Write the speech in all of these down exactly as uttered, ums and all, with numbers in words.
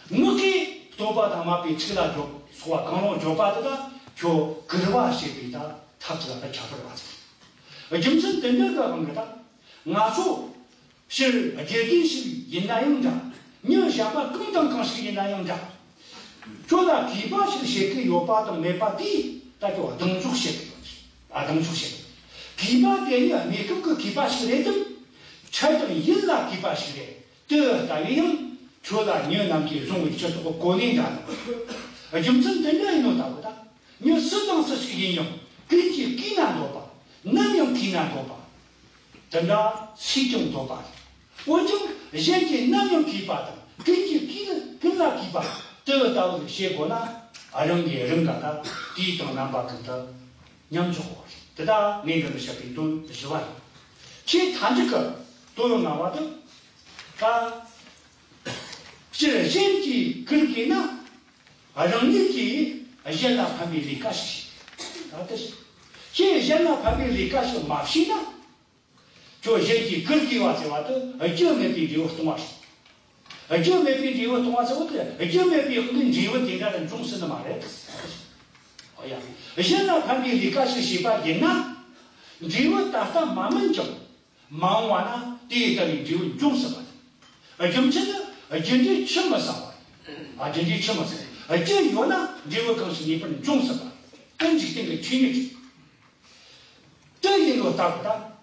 ངག་གིས་བསྟོད་པ་དང་སྨད་པའི་ཚིག་ལ་སྦྱོར་སོགས་པ་གང་རུང་བརྗོད་པ་དེ་དག་ཁྱོད་གུས་པ་བྱེད་པའི་ད་ཐབས་ཅིག་ལ་ད་ཁྱད་པར་བ་ཟེར། རྒྱུ་མཚན་དེ་འདྲ་གི་དབང་གིས་ད་ང་ཚོ་སྤྱིར་དགེ་རྒན་ཞིག་ཡིན་ན་ཡང་འདྲ། མྱི་གཞན་པ་གང་དང་གང་ཞིག་ཡིན་ན་ཡང་འདྲ། ཁྱོད་ལ་གུས་པ་ཞིག་བྱེད་ཀྱི་ཡོད་པ་དང་མེད་པ་དེས་ད་ཁྱོད་གདེང་འཇོག་བྱེད་ཀྱི་ཡོད། ཨ། གདེང་འཇོག་བྱེད་ཀྱི་ཡོད། གུས་པ་དེ་ནི་གནས་སྐབས་ཀྱི་གུས་པ་ཞིག་རེད་དམ། འཆལ་དང་ཡིད་ལ་གུས་པ་ཞིག་རེད། དེ་ལྟ་བུའི་ཡང་ཁྱོད་ལ་མྱི་རྣམས་ཀྱིས་བཟུང་བའི་སྤྱི་ཚོགས་གོ་གནས་འདྲ་དང་། རྒྱུ་མཚན་དེ་འདྲ་ཡིན་ནོ་ལྟ་བུ་ད། མྱི་སུ་དང་སུ་ཞིག་ཡིན་ཡང་ཀུན་གྱིས་གུས་ན་འདོད་པ། ནམ་ཡང་གུས་ན་འདོད་པ། དེ་འདྲ་སུས་ཀྱང་འདོད་པ་རེད། འོན་ཀྱང་གཞན་གྱིས་ནམ་ཡང་གུས་པ་དང་ཀུན་གྱིས་ཀུན་ཀུན་ལ་གུས་པ་དེ་ལྟ་བུ་ཞིག་བྱེད་དགོས་ན། ཨ། རང་གིས་རང་ག་ད་དུས་དང་རྣམ་པ་ཀུན་ཏུ་མཉམ་འཇོག་དགོས་རེད། དེ་དག་ངས་འདི་ལ་བཤད་པའི་དོན་བཞི་བ་རེད། ཆེས་མཐའ་མཇུག་གི་དོན་ལྔ་བ་དེ། ད་སྤྱིར་གཞན་གྱིས་བཀུར་དགོས་ན། རང་ཉིད་ཀྱིས་གཞན་ལ་ཕན་པའི་ལས་ཀ་ཞིག་བྱེད། ད་ལྟ་ཁྱེད་གཞན་ལ་ཕན་པའི་ལས་ཀ་ཞིག་མ་བྱས་ན། ཁྱོད་གཞན་གྱིས་བཀུར་དགོས་པ་ཟེར་བ་དེ་རྒྱུ་མེད་པའི་འབྲས་བུ་སྟོང་བ་རེད། རྒྱུ་མེད་པའི་འབྲས་བུ་སྟོང་བ་ཟེར་བ་དེ་རྒྱུ་མེད་པའི་དབང་གིས་འབྲས་བུ་དེ་འདྲ་ལ་འབྱུང་སྲིད་ནི་མ་རེད། ཨོ་ཡ། གཞན་ལ་ཕན་པའི་ལས་ཀ་ཞིག་བྱས་པ་ཡིན་ན། འབྲས་བུ་ད་ལྟ་མ་སྨིན་ཀྱང་། མ་འོངས་པ་ན་དེ་ལྟ་བུའི་འབྲས་བུ་འབྱུང་སྲིད་པ་རེད། རྒྱུ་མཚན་ནི་རྒྱུ་འབྲས་ཆུད་མི་ཟ་བ་རེད། ཨ། རྒྱུ་འབྲས་ཆུད་མི་ཟ། རྒྱུ་ཡོད་ན་འབྲས་བུ་གང་ཞིག་ངེས་པར་འབྱུང་སྲིད་པ་རེད། དེ་འཇིག་རྟེན་གྱི་ཆོས་ཉིད་རེད། དེ་ཡིན་ནོ་ལྟ་བུ་ད།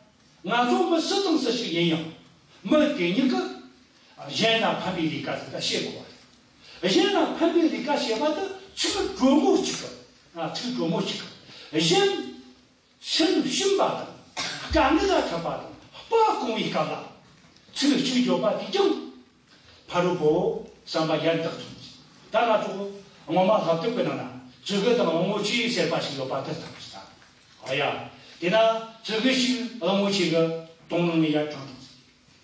ང་ཚོ་མི་སུ་དང་སུ་ཞིག་ཡིན་ཡང་། མི་དེ་ཉིད་ཀྱིས་གཞན་ལ་ཕན་པའི་ལས་ཀ་དེ་ད་བྱེད་དགོས་པ་རེད། གཞན་ལ་ཕན་པའི་ལས་ཀ་བྱེད་པ་དེ་ཚིག་གྲོས་མོལ་གཅིག་གི། ཨ། ཚིག་གྲོས་མོལ་གཅིག་གི། གཞན་སེམས་ཞུམ་པ་དང་། དཀའ་ངལ་ལ་འཕྲད་པ་དང་། སྤ་བཀོང་བའི་སྐབས་ལ་ཚིག་གཅིག་བརྗོད་པ་དེས་ཀྱང་། ཕ་རོལ་པོ་བསམ་པ་ཡར་དག་ཐོན། ད་ང་ཚོ་ངོ་མ་སློབ་དེབ་ཀྱི་ནང་ན་ཙི་གུ་དང་གླང་པོ་ཆེ་ཟེར་བ་ཞིག་ཡོད་པ་དེ་ལྟ་བུ་ཞིག་དང་། ཨོ་ཡ། དེ་ན་ཙི་གུ་ཞིག་གླང་པོ་ཆེ་གི་དོང་ནང་ནས་ཡར་དྲངས་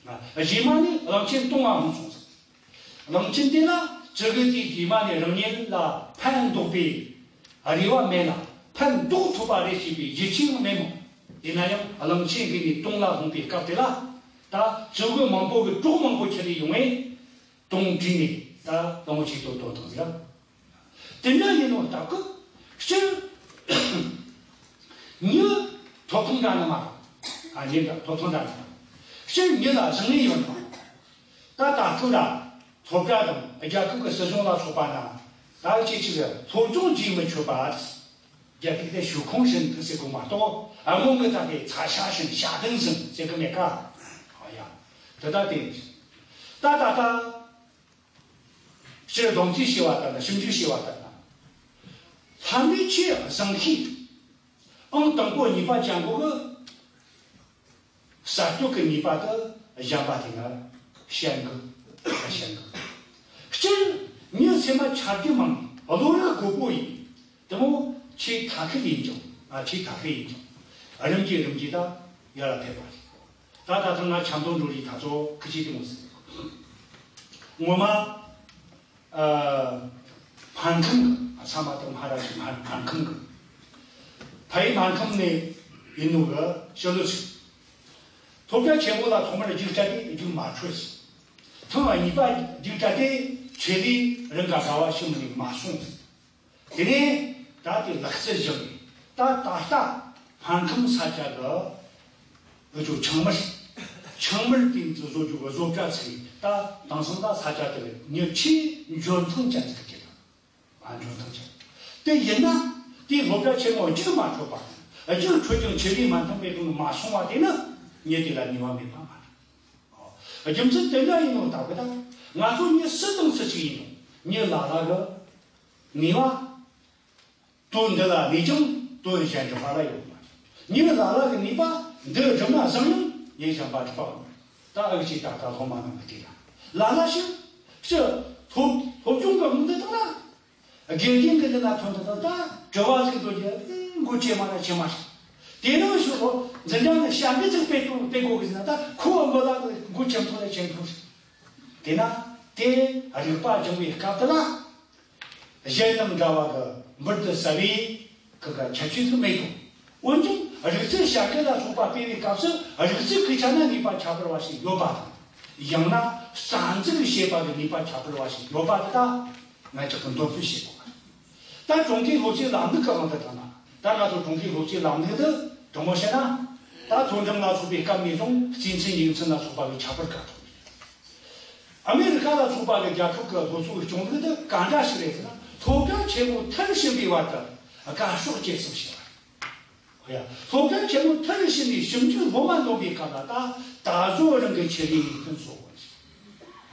ཐལ། རྗེས་མ་ནས་གླང་ཆེན་དོང་ང་ལྷུང་སོང་ཟེར། གླང་ཆེན་དེ་ལ་ཙི་གུ་དེས་རྗེས་མ་ནས་རང་ཉིད་ལ་ཕན་འདོགས་པའི་རེ་བ་མེད་ལ། ཕན་འདོགས་ཐུབ་པ་རེད་ཞེས་པའི་ཡིད་ཆེས་ཡང་མེད་མོད། ཡིན་ན་ཡང་གླང་ཆེན་གྱིས་ནི་དོང་ལ་ལྷུང་པའི་སྐབས་དེ་ལ། ད་ཙི་གུ་མང་པོ་གི་སྒྲོག་མང་པོ་ཁྱེར་ཡོང་བས། དོང་བྲུས་ནས་ད་གླང་པོ་ཆེ་དོ་དོ་དང་ཟེར། དེ་འདྲ་ཡིན་ནོ་ལྟ་བུ་སྤྱིར་མྱི་ཐོབ་ཐང་འདྲ་ནི་མ་རེད། ཨ། མྱི་འདྲ་ཐོབ་ཐང་འདྲ་ནི་མ་རེད། སྤྱིར་མྱི་ལ་བཟང་ངན་ཡོད་མ་རེད། ད་ད་ལྟ་ལ་སློབ་གྲྭ་དང་རྒྱལ་ཁབ་ཀྱི་སྲིད་གཞུང་ལ་སོགས་པ་ན་ད་ཅིག་ཅིག་སློབ་སྦྱོང་རྒྱུན་མི་ཆད་པ། རྒྱ་སྐད་དེ་ཞུ་ཁུངས་བཞིན་དུ་ཟེར་གོ་མ་གཏོགས། ཨ། སྔོན་གྱི་ད་གའི་ཚ་ཤ་བཞིན་ཞག་བདུན་ཟིན་ཟེར་གི་མེད་ཀ། ཨ་ཡ། དེ་ད་དེ་ད་ད་ད། སྤྱིར་སྡོམ་རྩིས་བྱས་པ་ལྟར་ན། ཞིབ་འཇུག་བྱས་པ་ལྟར་ན། ལྷ་མི་ཆོས་བཟང་ཤོས་ཨང་དང་པོ་གཉིས་པ་ཅན་པོ་གི་གསར་གཏོད་ཀྱི་ནུས་པ་དེ་གཞན་པ་དེ་ལ་ཞན་གི། ཞན་གི། སྤྱིར་མྱི་སེམས་པ་ཆ་རྒྱུས་མང་། བློ་རིག་རྒོད་པོ་ཡིན། དེ་མོ་ཆེས་ཐ་ཤལ་ཡིན་ཀྱང་། ཨ། ཆེས་ཐ་ཤལ་ཡིན་ཀྱང་། རིམ་གྱིས་རིམ་གྱིས་ད་ཡར་ལ་ཕེབས་པ་རེད། ད་ད་ཐེངས་ང་ཆབ་མདོ་འགྲོ་རིགས་ད་ཚོ་ཁི་ཆེ་དེ་མོ་ཟེར། ངོ་མ། ཨ། སྨན་ཁང་གི། ཨ། ས་མ་ཏི་མ་ཧ་ར་ཇི་སྨན་སྨན་ཁང་གི། ཕ་ཡུལ་སྨན་ཁང་ནས་ཡིན་ནོ་གི་ཕྱི་ལོགས་སུ། སློབ་གྲྭ་ཆེན་མོ་ལ་ཐོག་མར་རྒྱུགས་སྤྲད་དེ་རྒྱུགས་མ་འཕྲོད་ཟེར། ཐེངས་གཉིས་པ་རྒྱུགས་སྤྲད་དེ་ཆེད་ལས་རང་ག་ག་བ་ཞིག་མ་ནས་མ་སོང་ཟེར། དེ་ནས་ད་དེ་ལག་རྩལ་སྦྱངས་ནས་ད་ད་ལྟ་སྨན་ཁང་ས་ཆ་གི་འུ་ཚོ་ཆང་མར། ཆང་མར་དེ་ཚོ་བཟོ་རྒྱུ་གི་བཟོ་གྲྭ་ཚུགས་ནས། ད་དེང་སང་ད་ས་ཆ་དེ་ལ་མྱི་ཆེས་འཇོན་ཐང་ཅན་ཟིག་གི་ད། ཨ། འཇོན་ཐང་ཅན། དེ་ཡིན་ན་དེ་སློབ་གྲྭ་ཆེན་མོ་རྒྱུགས་མ་འཕྲོད་པ། རྒྱུགས་འཕྲོད་ཀྱང་ཆེད་ལས་མ་འཐོན་པའི་སྒང་མ་སོང་བ་དེ་ནི་མྱི་དེ་ལ་ནུས་པ་མེད་པ་མ་རེད། ཨོ། རྒྱུ་མཚན་དེ་འདྲ་ཡིན་ནོ་ལྟ་བུ་ད། ང་ཚོ་མྱི་སུ་དང་སུ་ཞིག་ཡིན་ནོ། མྱི་ལ་ལ་གི་ནུས་པ། དོན་འདི་ལ་ནུས་ཀྱང་དོན་གཞན་སྒྲུབ་པ་ལ་ཡོད་མ་རེད། མྱི་ལ་ལ་གི་ནུས་པ་འདི་སྒྲུབ་ན་བཟང་ཡང་ཡིན་གཞན་པ་སྒྲུབ་པ་མ་རེད། ད་འུ་ཅག་ད་ལྟ་སློབ་མ་རྣམས་ཀྱི་དེ་ལ་ལ་ལ་ཞིག་ཅི་སློབ་སློབ་སྦྱོང་གི་དབང་དུ་བཏང་ན། དགེ་རྒན་གྱི་འདི་ན་ཐོན་དུ་ད་དྲི་བ་ཟིག་འདོད་རྒྱུ་མགོ་ཆེ་མ་ན་ཆེ་མ་ཞིག་དེ་ནང་ཞུ་ལོ་འཛིན་གྲྭ་ནས་བྱ་འགུལ་ཟིག་སྤེལ་དགོས་སྤེལ་དགོས་གི་ཟེར་ན། ད་ཁོ་བ་མོ་ལ་མགོ་ཆེ་མཐོ་ལ་ཆེ་མཐོ་ཞིག་དེ་ན་དེ་རིག་པ་སྦྱོང་བའི་སྐབས་དེ་ལ། གཞན་དང་འདྲ་བ་གི་འབུར་དུ་ཟ་བའི་གི་གི་ཁྱད་ཆོས་སུ་མེད་དོ། འོན་ཀྱང་རིག་རྩལ་བྱ་དགའ་ལ་སོགས་པ་སྤེལ་བའི་སྐབས་སུ་རིག་རྩལ་གི་ཆ་ན་ནུས་པ་ཁྱད་པར་བ་ཞིག་ཡོད་པ་དང་། ཡང་ན་ གསར་འཛུགས་བྱེད་པ་གི་ནུས་པ་ཁྱད་པར་བ་ཞིག་ཡོད་པ་དེ་དག་ང་ཅག་གིས་འདོན་སྤེལ་བྱེད་དགོས། ད་གྲོང་ཁྱེར་སློབ་གསོའི་ལམ་ལུགས་ཀྱི་དབང་དུ་བཏང་ན། ད་ང་ཚོ་གྲོང་ཁྱེར་སློབ་གསོའི་ལམ་ལུགས་དེ་དྲང་མོ་བཤད་ན། ད་མཐོ་འབྲིང་ལ་སོགས་པའི་སྐབས་ནས་བཟུང་སྤྱི་མཚན་ཡིག་མཚན་ལ་སོགས་པ་གི་ཁྱད་པར་ག་ཐོག་ཨ་མེ་རི་ཁ་ལ་སོགས་པ་གི་རྒྱལ་ཁབ་ཀྱི་སློབ་གསོ་གི་སྐྱོང་ལུགས་དེ་ག་འདྲ་ཞིག་རེད་ཟེར་ན། སློབ་གྲྭ་ཆེན་མོ་མཐར་ཕྱིན་པའི་བར་དུ་དགའ་ཕྱོགས་བཅད་གསུམ་བྱས་པ། ཧོ་ཡ། སློབ་གྲྭ་ཆེན་མོ་མཐར་ཕྱིན་ནས་ཞིབ་འཇུག་སློབ་མ་འདོན་པའི་སྐབས་ལ། ད་ད་གཟོད་རང་གི་ཆེད་ལས་ཡིག་མཚན་སོགས་དགོས།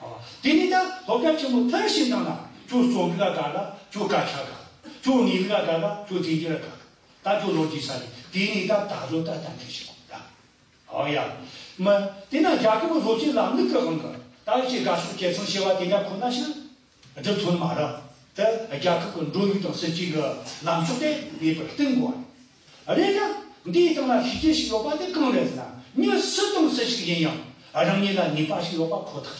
ཨ། དེ་ནས་ད་སློབ་གྲྭ་ཆེན་མོ་མཐར་ཕྱིན་ནང་ལ་ཁྱོད་རྩོམ་རིག་ལ་དགའ་ལ། ཁྱོད་སྐད་ཆ་དགའ། ཁྱོད་དངོས་ལུགས་ལ་དགའ་ལ། ཁྱོད་དེང་རྒྱུ་ལ་དགའ། ད་ཁྱོད་ལོ་རྒྱུས་ས་རེད། དེ་ནས་ད་ད་གཟོད་ད་གཏན་འཁེལ་བྱེད་དགོས་ད། ཨོ་ཡ། མི། དེ་ན་རྒྱལ་ཁབ་ཀྱི་སློབ་གསོའི་ལམ་ལུགས་ཀྱི་དབང་གིས་ད་ཅིག་དགའ་ཕྱོགས་བཅད་གསུམ་བྱས་པ་དེ་འདྲ་ཁོ་ན་ཞིག་སྒྲུབ་ཐུབ་མ་རེད། དེ་རྒྱལ་ཁབ་ཀྱི་འགྲོ་ལུགས་དང་སྲིད་ཇུས་ཀྱི་ལམ་ཕྱོགས་དེ་ངེས་པར་བསྟུན་དགོས། རེད་ན། འདིའི་སྟེང་ལ་ཤེས་བྱ་ཞིག་ཡོད་པ་དེ་གང་རེད་ཟེར་ན། མྱི་སུ་དང་སུ་ཞིག་ཡིན་ཡང་རང་ཉིད་ལ་ནུས་པ་ཞིག་ཡོད་པ་ཁོ་ཐག་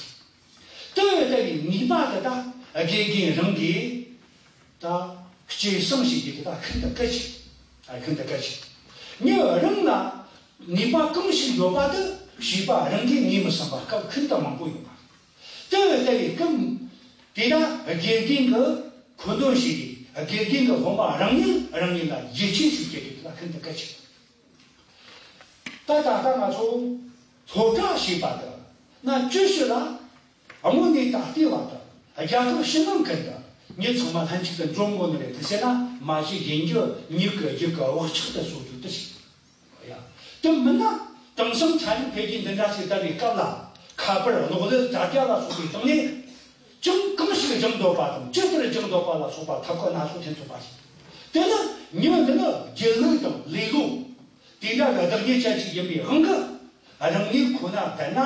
རེད། དེ་ལྟ་བུའི་ནུས་པ་དེ་ད་དགེ་རྒན་རང་གིས་ད་སྐྱེད་སྲིང་བྱེད་རྒྱུ་དེ་ད་ཤིན་ཏུ་གལ་ཆེ། ཨ། ཤིན་ཏུ་གལ་ཆེ། མྱི་རང་ལ་ནུས་པ་གང་ཞིག་ཡོད་པ་དེ་བྱིས་པ་རང་གིས་ངོས་མི་ཟིན་པ་སྐབས་ཤིན་ཏུ་མང་པོ་ཡོད་པ་རེད། དེ་ལྟ་བུའི་སྐབས་དེ་ད་དགེ་རྒན་གྱིས་མཁོ་འདོན་བྱས་ཏེ། དགེ་རྒན་གྱིས་སློབ་མ་རང་ཉིད་རང་ཉིད་ལ་ཡིད་ཆེས་ཤིག་བསྐྱེད་རྒྱུ་དེ་ད་ཤིན་ཏུ་གལ་ཆེ། ད་ད་ལྟ་ང་ཚོ་སློབ་གྲྭ་ཞེས་པ་དེ་ན་ཅི་ཞིག་ལ་དངོས་གནས་ད་ལྟའི་བར་དུ་རྒྱལ་ཁབ་ཕྱི་ནང་ཀུན་ཏུ་མྱི་ཚང་མ་ལྷན་ཅིག་ཏུ་འཛོམས་དགོས་ནི་རེད་དེ་ཟེར་ན། མ་གཞི་ཡིན་རྒྱུ་མྱིག་གི་རྒྱུད་ཀྱི་བག་ཆགས་དེ་གསོ་རྒྱུ་དེ་ཞིག་ཡ། དེ་མིན་ན་དེང་སང་ཚན་རིག་འཕེལ་རྒྱས་འདི་འདྲ་ཞིག་བསྡད་པའི་སྐབས་ལ། ཁ་པར་གློག་ཀླད་དྲ་རྒྱ་ལ་སོགས་པའི་སྟེང་ནས་ཅང་གང་ཞིག་སྦྱང་འདོད་པ་དང་། ཇི་ལྟར་སྦྱང་འདོད་པ་ལ་སོགས་པ་ཐབས་བཀོད་སྣ་ཚོགས་ཐོན་ཐུབ་པ་ཞིག་དེ་ནི་མྱི་འདི་ནི་སྒྱིད་ལུག་དང་ལེ་ལོ་དེ་འདྲ་གི་བདག་ཉིད་ཅན་ཞིག་ཡིན་པའི་དབང་གིས། རང་ཉིད་ཁོ་ན་བསྡད་ན་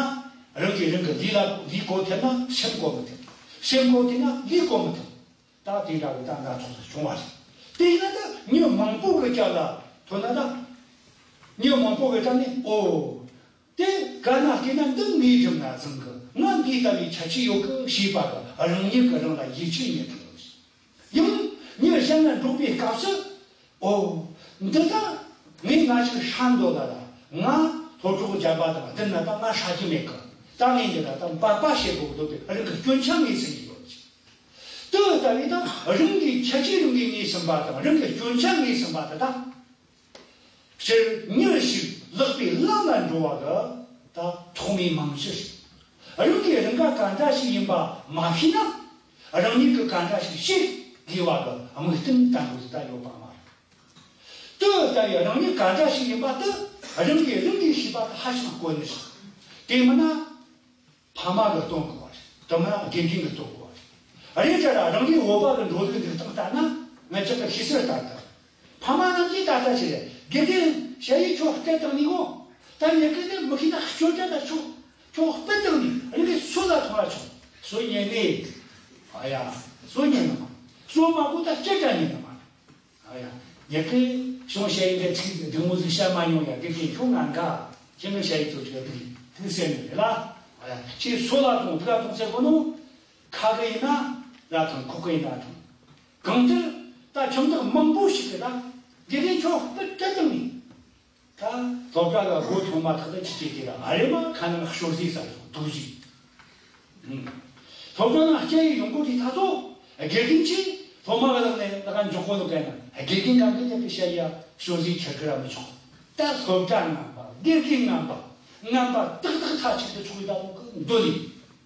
རང་གིས་རང་གི་ལུས་ལ་ལུས་གོ་ཐེབས་ན་སེམས་གོ་མི་ཐེབས། སེམས་གོ་ཐེབས་ན་ལུས་གོ་མི་ཐེབས། ད་དེ་འདྲ་གི་ད་སྣ་ཚོགས་སུ་བྱུང་བ་རེད། དེ་ཡིན་ན་ད་མྱི་མང་པོ་གི་རྒྱབ་ལ་ཐོན་ན་ད། མྱི་མང་པོ་གི་རྒྱབ་ནས། ཨོ། དེ་ག་ན་བལྟས་ན་འདི་ངའི་རྒྱབ་ན་ཚང་གི། ང་འདི་ལྟ་བུའི་ཁྱད་ཆོས་ཡོད་གི་ཞེས་པ་གི་རང་ཉིད་ཀྱིས་རང་ལ་ཡིད་ཆེས་རྙེད་ཐུབ་ཡོད། ཡང་མྱི་གཞན་ལ་འགྲོགས་པའི་སྐབས་སུ། ཨོ། འདི་ད་ངས་ང་ཞིག་ཧྲ་འདོད་ལ་ར། ང་སློབ་གྲོགས་རྒྱབ་པ་དང་བསྡུར་ན་ད་ང་ཧྲ་རྒྱུ་མེད་གི། ད་ངས་འདི་ལ་ད་འབད་པ་བྱེད་དགོས་འདོད་པའི་རང་གི་སྐྱོན་ཆ་ངོས་ཟིན་གྱི་ཡོད། དེ་ལྟ་བུའི་ད་རང་གི་ཁྱད་ཆོས་རང་གིས་ངོས་ཟིན་པ་དང་རང་གི་སྐྱོན་ཆ་ངོས་ཟིན་པ་དེ་དག་སྤྱིར་མྱུར་ཞིག་ལེགས་པའི་ལམ་ལ་འགྲོ་བ་གི་ད་ཐོག་མའི་རྨང་གཞི་རེད། རང་གིས་རང་ག་ག་འདྲ་ཞིག་ཡིན་པ་མ་ཤེས་ན། རང་ཉིད་ཀྱིས་ག་འདྲ་ཞིག་ཤེས་དགོས་པ་གི་དམིགས་རྟེན་ལྟ་བུ་ཞིག་ད་ཡོད་པ་མ་རེད། དེ་ལྟ་བུའི་རང་ཉིད་ག་འདྲ་ཞིག་ཡིན་པ་དེ་རང་གིས་རང་གིས་ཤེས་པ་དེ་ཧ་ཅང་དཀོན་ནི་རེད། དེ་མིན་ན། ཕ་མ་གིས་སྟོན་དགོས་པ་རེད། དེ་མིན་ན་དགེ་རྒན་གྱིས་སྟོན་དགོས་པ་རེད། རེད་ཅེ་ན་རང་གི་བོད་པ་གི་འགྲོ་ལུགས་འདི་སྟངས་ལྟར་ན། ང་ཅག་གི་ཤེས་གསལ་ལྟར་དུ། ཕ་མ་རྣམས་ཀྱིས་ད་ལྟ་ཞིག་རེད། དགེ་རྒན་ཞ་ཡིས་ཁྱོད་སྐད་བཏང་ནི་གོ། ད་ངས་གི་ནི་མི་ཤེས་ན་སྐྱོན་ཅན་ད་ཆོག་ཁྱོད་དཔེ་བཏང་ནི་རང་གི་སོ་ལ་ཐོངས་ལ་ཆོག་སོ་ཉན་ནི། ཨ་ཡ། སོ་ཉན་ནི་མ། སོ་མ་གོ་ད་སྐད་ད་ཉན་ནི་མ། ཨ་ཡ། ངས་ཀི་གཞུང་ཞ་ཡི་འདི་ཚིག་འདི་མོ་ཟིག་བཤད་མ་མྱོང་ཡ། དེ་ཀི་ཁྱོད་ང་འགའ་ཁྱེད་ངའི་ཞ་ཡི་ཚོ་ཆོས་དེ་དེ་ཟེར་ནི་རེད་ལ། ཨ་ཡ། ཁྱེད་སོ་ལ་དང་དེ་ལ་དང་ཟེར་གོ་ནོ། ཁ་གི་ཡིན་ན་ར་དང་ཁོག་གི་ཡིན་ན་དང་། གང་ལྟར་ད་ཁྱིམ་བདག་མང་པོ་ཞིག་གི་ད་དགེ་རྒན་ཁྱོད་དཔེ་སྐད་བཏང་ནི། ད་སློབ་གྲྭ་ལ་སྒོ་ཐོག་མ་ཐག་ཏུ་ཅི་བྱེད་ཀྱི་ར། ཨ་རེ་མ་ཁ་ནང་ཤོར་ཟིག་ས་ཡོང་དུག་ཟིག་སློབ་གྲྭ་ནང་སྐྱེལ་ཡི་ཡོང་གོ་དུས་ད་ཚོ་དགེ་རྒན་གྱིས་སློབ་མ་གི་ལག་ནས་ལག་འཇོག་གོ་ལོ་གན་ན། དགེ་རྒན་གང་གི་ནས་ཀྱི་ཤ་ཡ་ཤོར་ཟིག་ཁྱེར་གི་ར་མི་ཆོག་ད་སློབ་གྲྭ་ངན་པ། དགེ་རྒན་ངན་པ། ངན་པ་ཏག་ཏག་ཐག་ཅིག་ཏུ་ཚོགས་ཡི་ད་ལོ་གི་འདོད་ལི་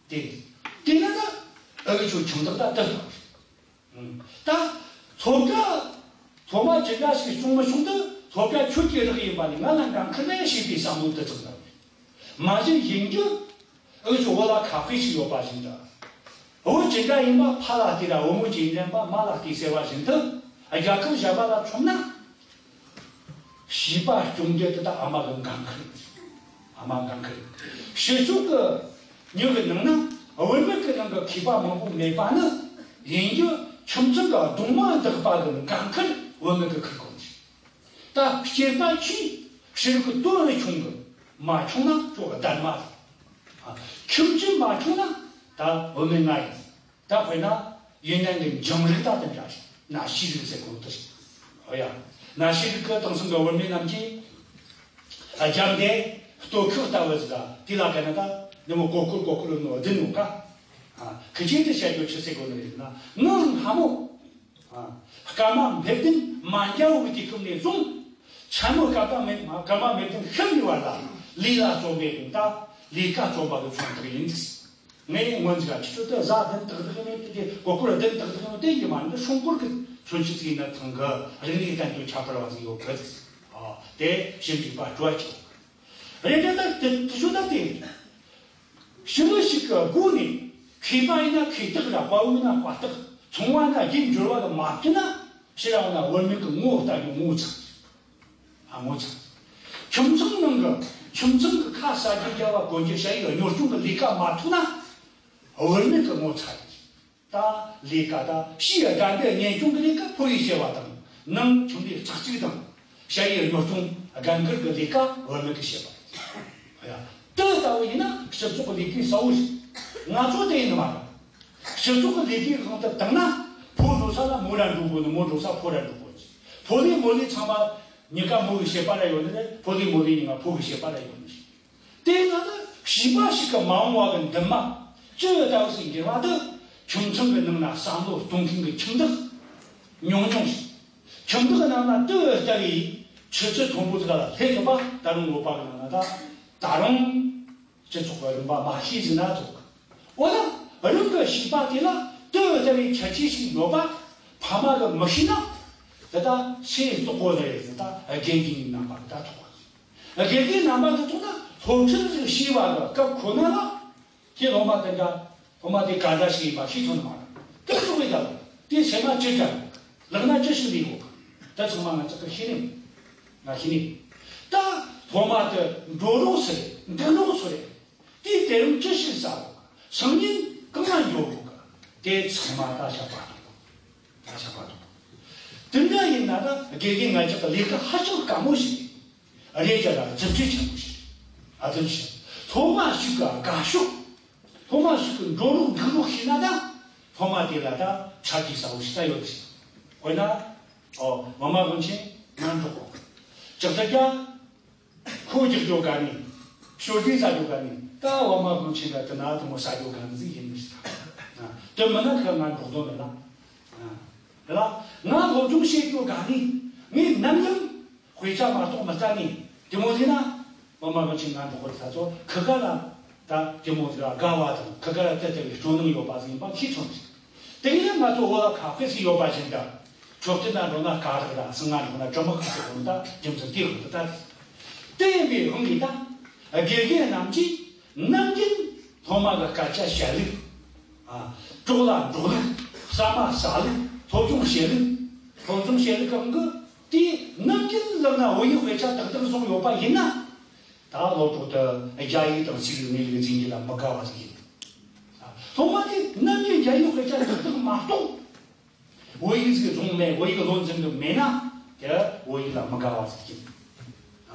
དེ་དེ་ན་ད་ཨ་གི་ཆོ་ཆུང་དག་ད་ཏག་ཏག་ད་སློབ་གྲྭ་སློབ་མ་ཇི་འདྲ་ཞིག་བྱུང་མི་བྱུང་དུ་སློབ་གྲྭ་ཁྱོད་ཀྱི་རག་ཡིན་པ་ནི་ང་ལ་འགན་ཁུར་ལས་བྱེད་པའི་བསམ་བློ་དུ་ཚང་བ་མ་གཞི་ཡིན་རྒྱུ། འུ་ཚོ་བོད་ལ་ཁ་དཔེ་ཞིག་ཡོད་པ་བཞིན་དུ། བུ་ཇི་འདྲ་ཡིན་པ་ཕ་ལ་བལྟས་ར། བུ་མོ་ཇི་འདྲ་ཡིན་པ་མ་ལ་བལྟས་ཟེར་བ་བཞིན་དུ། རྒྱལ་ཁབ་གཞན་པ་ལ་མཚོན་ན། བྱིས་པ་སྐྱོང་རྒྱུ་དེ་ད་ཨ་མ་གི་འགན་ཁུར། ཨ་མ་འགན་ཁུར། ཕྱི་ཕྱོགས་ཀྱི་མྱི་གི་ནང་ན་བུད་མེད་ཀྱི་ནང་གི་མཁས་པ་མང་པོ་མེད་པ་ནི། ཡིན་རྒྱུ་ཁྱིམ་ཚང་གི་གདུང་མ་འདེགས་པ་གི་འགན་ཁུར་བུད་མེད་ཀྱིས་འཁུར་དགོས་ནི། ད་སྐྱེས་པ་ཆེས་ཕྱི་རོལ་གྱི་དོན་རེ་ཆུང་གི་མ་ཆུང་ན་ཅོག་སྡར་མ་རེད། ཁྱིམ་གྱི་མ་ཆུང་ན་ད་བུད་མེད་ང་ཡིན། ད་དཔེར་ན་ཡུན་ནན་གྱི་འབྱུང་རིགས་ད་དེ་འདྲ་ཞིག་ན་ཤེས་རིག་ཟེར་གོ་དེ་རེད། ཨོ་ཡ། ན་ཤེས་རིག་གི་དེང་སང་གི་བུད་མེད་རྣམས་ཀྱིས་རྒྱབ་འདེད་ལྟོ་ཁོག་ལྟ་བུ་ཟིག་ལ་དེ་ལ་ག་ན་ད་ འདི་མོ་གོ་སྐོར་གོ་སྐོར་ནོ་བདུན་ནོ་ཀ། ཁི་ཆེན་དུ་བཤད་རྒྱུ་ཆི་ཟེར་དགོས་ནི་རེད་ན། ངའང་སྔ་མོ། སྐར་མ་འབེབས་ལྡན་མ་འཇའ་འོད་ཀྱི་སྐབས་ནས་བཟུང་། མཚན་མོ་སྐར་མ་མེད་སྐར་མ་འབེབས་ལྡན་ཤར་བའི་བར་ལ་ལས་ལ་བརྩོན་པའི་དགོངས་དག་ལས་ཀ་བརྩོན་པ་གི་མཚོན་རྟགས་ཡིན། ངས་སྔོན་ཟིག་ཁྱེད་ཚོ་དེ་གཟའ་བདུན་ཏག་ཏག་ཡིན་ནོ། དེ་གོ་སྐོར་བདུན་ཏག་ཏག་ཡིན་ནོ་དེ་ཡིན་མ་ནི་སྲུང་འཁོར་གི་མཚོན་བྱེད་ཅིག་ཡིན་ན་ཐང་གི། རིག་གནས་བསྟན་དོན་ཁྱད་པར་བ་ཟིག་ཡོད་གི། དེ་ཞིབ་འཇུག་པ་སྤྲོ་བ་ཆེ་བོ། རེད་དེ་ད་དེ་དེ་ཚོ་ད་དེ། ཕྱི་མི་ཞིག་གི་སྒོ་ནས་མཁས་པ་ཡིན་ན་མཁས་རྟགས་ར། དཔའ་བོ་ཡིན་ན་དཔའ་རྟགས། ཚོང་བ་ན་རྒྱན་འབྱོར་བ་ལ་མ་ཐུག་ན། ཕྱིར་ར་འོ་ན་བུད་མེད་ཀྱི་ངོ་བོ་ལྟ་རྒྱུ་ངོ་ཚ། ཨ་ངོ་ཚ། ཁྱིམ་ཚང་ནང་གི་ཁྱིམ་ཚང་གི་ཁ་ཟ་རྒྱུ་རྒྱབ་པ་གོན་རྒྱུ་ཞ་ཡི་གཉོར་སྐྱོང་གི་ལས་ཀ་མ་ཐུག་ན། བུད་མེད་ཀྱི་ངོ་ཚ་རེད། ད་ལས་ཀ་ད་ཕྱིའི་དགྲ་འདུལ་གཉེན་སྐྱོང་གི་ལས་ཀ་ཕོ་ཡིས་བྱེད་པ་དང་། ནང་ཁྱིམ་ལས་ཚགས་ཚུད་དང་། ཞ་ཡི་གཉོར་སྐྱོང་རྒན་འཁོགས་ཀྱི་ལས་ཀ་བུད་མེད་ཀྱིས་བྱེད་པ་རེད། དེ་ལྟ་བུ་ཡིན་ན་སྤྱི་ཚོགས་ཀྱི་ལས་ཀའི་ས་བོ་ཞིག་ང་ཚོ་དེ་ཡིན་མ་རེད། སྤྱི་ཚོགས་ཀྱི་ལས་ཀའི་དབང་དུ་བཏང་ན། ཕོ་འགྲོ་ས་ལ་མོ་ར་འགྲོ་དགོས་ནི། མོ་འགྲོ་ས་ཕོ་ར་འགྲོ་དགོས་ནི། ཕོ་ལས་མོ་ལས་ཚང་མ་གཉིས་ཀ་མོ་གི་བྱེད་པ་ར་ཡོད་ནི་རེད། ཕོ་ལས་མོ་ལས་གཉིས་ཀ་ཕོ་གི་བྱེད་པ་ར་ཡོད་ནི་རེད། དེ་ལ་ནི་བྱིས་པ་ཞིག་གི་མ་འོངས་པ་གི་འདུན་མ་ཅི་ལྟ་བུ་ཞིག་འགྱུར་བ་དེ། ཁྱིམ་ཚང་གི་ནང་ན་བསམ་བློ་གཏོང་མཁན་གྱི་ཁྱིམ་བདག་ཉུང་ཉུང་ཞིག་ཁྱིམ་བདག་གི་ནང་ན་དེ་ལྟ་བུའི་ཆུ་ཚོད་མཐོན་པོ་ཞིག་ལ་སླེབས་ཐུབ་པ། ད་རུང་བོད་པ་གི་ནང་ན་ད་ད་རུང་སྤྱི་ཚོགས་ཀྱི་རིམ་པ་མ་ཤེས་ཟིན་ན་ཐུག་འོ་ན་རང་གི་བྱིས་པ་དེ་ལ་དེ་ལྟ་བུའི་ཁྱད་ཆོས་ཤིག་ཡོད་པ་ཕ་མ་གིས་མི་ཤེས་ན། དེ་ད་ཚེ་སྲོག་གོ་ནི་རེད། ད་དགེ་རྒན་རྣམ་པ་གིས་ད་ཐུག་པ་རེད། དགེ་རྒན་རྣམ་པ་གིས་ཐུག་ན་སློབ་ཁྲིད་ཅིག་བྱས་པ་གི་སྐབས་ཁོ་ན་ལ། ཁྱེད་སློབ་མ་དེ་འདྲ། སློབ་མ་དེ་ག་འདྲ་ཞིག་ཡིན་པ་ཤེས་ཐུབ་ནི་མ་རེད། དེ་སོང་བའི་སྐབས་དེ་སེམས་མ་ཅི་འདྲ། ལག་ན་ཅི་ཞིག་ལས་དགོས། ད་ཚང་མ་ང་ཅག་གི་ཤེས་ནི། ང་ཤེས་ནི། ད་སློབ་མ་དེ་འགྲོ་ལུགས་སུ་རེད། འདུག་ལུགས་སུ་རེད། དེ་དེ་རིང་ཅི་ཞིག་ཟ་དགོས། སང་ཉིན་གང་ང་འགྱོ་དགོས། དེ་ཚང་མ་ད་བྱ་བ་དང་། ད་བྱ་བ་དང་། དེ་འདྲ་ཡིན་ན་ད་དགེ་རྒན་ང་ཅག་གི་ལས་ཀ་ཧ་ཅང་དཀའ་མོ་ཞིག་རེད། རེད་ཀྱང་ལ་རྫུ་འཕྲུལ་ཆེན་པོ་ཞིག་ཨ་ཙི་ཞིག་སློབ་མ་ཞིག་གི་དགའ་ཕྱོགས། སློབ་མ་ཞིག་གི་འགྲོ་ལུགས་འདུག་ལུགས་ཤེས་ན་ད། སློབ་མ་དེ་ལ་ད་ཆ་རྒྱུས་ས་བོ་ཞིག་ད་ཡོད་ཟེར། དཔེར་ན། ཨོ་བ་མ་དབང་ཆེན་ང་འགྲོ་གོ་ཅག་ད་ཀྱ་ཁོ་རྒྱག་རྒྱུ་ག་ནི། ཞོར་འདྲེན་ས་རྒྱུ་ག་ནི། ད་བ་མ་དབང་ཆེན་ད་དེ་ན་དུ་མོ་ས་རྒྱུ་ག་ནི་ཟིག་ཡིན་ནི་ཞིག་ད། དེ་མིན་ན་ཁ་ང་འགྲོ་དོན་མེད་ལ། རེད་ལ། ང་སློབ་སྦྱོང་བྱེད་རྒྱུ་ག་ནི། ངས་ནམ་ཡང་དཔེ་ཆ་མ་གཏོགས་མི་ལྟ་ནི། དེ་མོ་ཟེར་ན། མ་མ་གི་ཆེན་ང་འགྲོ་ཁོ་ཚ་ཚོ་ཁི་ག་ལ། ད་དེ་མོ་ཟེར་དགའ་བ་དང་ཁི་ག་ལ་དེ་ལྟ་བུའི་སྤྲོ་སྣང་ཡོད་པ་ཟིག་ཡིན་པ་ཤེས་ཐུབ་ནི། དེ་ཡིན་ན་ང་ཚོ་བོད་ལ་ཁ་དཔེ་སུ་ཡོད་པ་བཞིན་དུ། མཆོད་རྟེན་ན་འགྲོ་ན་དཀའ་རག་ར། སང་ང་འགྲོ་ན་དྲི་མ་ཁ་ཚོ་འོང་ད་རྒྱུ་མཚན་དེ་འོང་ད་ད། དེ་ཡིན་པའི་དབང་གིས་ད། དགེ་རྒན་རྣམས་ཀྱིས་ནམ་རྒྱུན་སློབ་མ་གི་སྐད་ཆ་བཤད་ལུགས། ཨ། གྲོགས་ལ་འགྲོགས་ལུགས། ཟ་མ་ཟ་ལུགས། སློབ་སྦྱོང་བྱེད་ལུགས། སློབ་སྦྱོང་བྱེད་ལུགས་གང་གི་དེ་ནམ་རྒྱུན་ལབ་ན་བོད་ཡིག་དཔེ་ཆ་ཏག་ཏག་བཟུང་ཡོད་པ་ཡིན་ན། ད་སློབ་གྲོགས་དེ་རྒྱ་ཡིག་དང་ཚིག་རིག་གནས་ལུགས་འཛིན་རྒྱུ་ལ་མི་དགའ་བ་ཟིག་ཡིན། ཨ། སློབ་མ་དེ་ནམ་རྒྱུན་རྒྱ་ཡིག་དཔེ་ཆ་ཏག་ཏག་མ་གཏོགས། བོད་ཡིག་ཟིག་བཟུང་མེད། བོད་ཡིག་བློ་འཛིན་གི་མེད་ན། དེ་བོད་ཡིག་ལ་མི་དགའ་བ་ཟིག་ཡིན།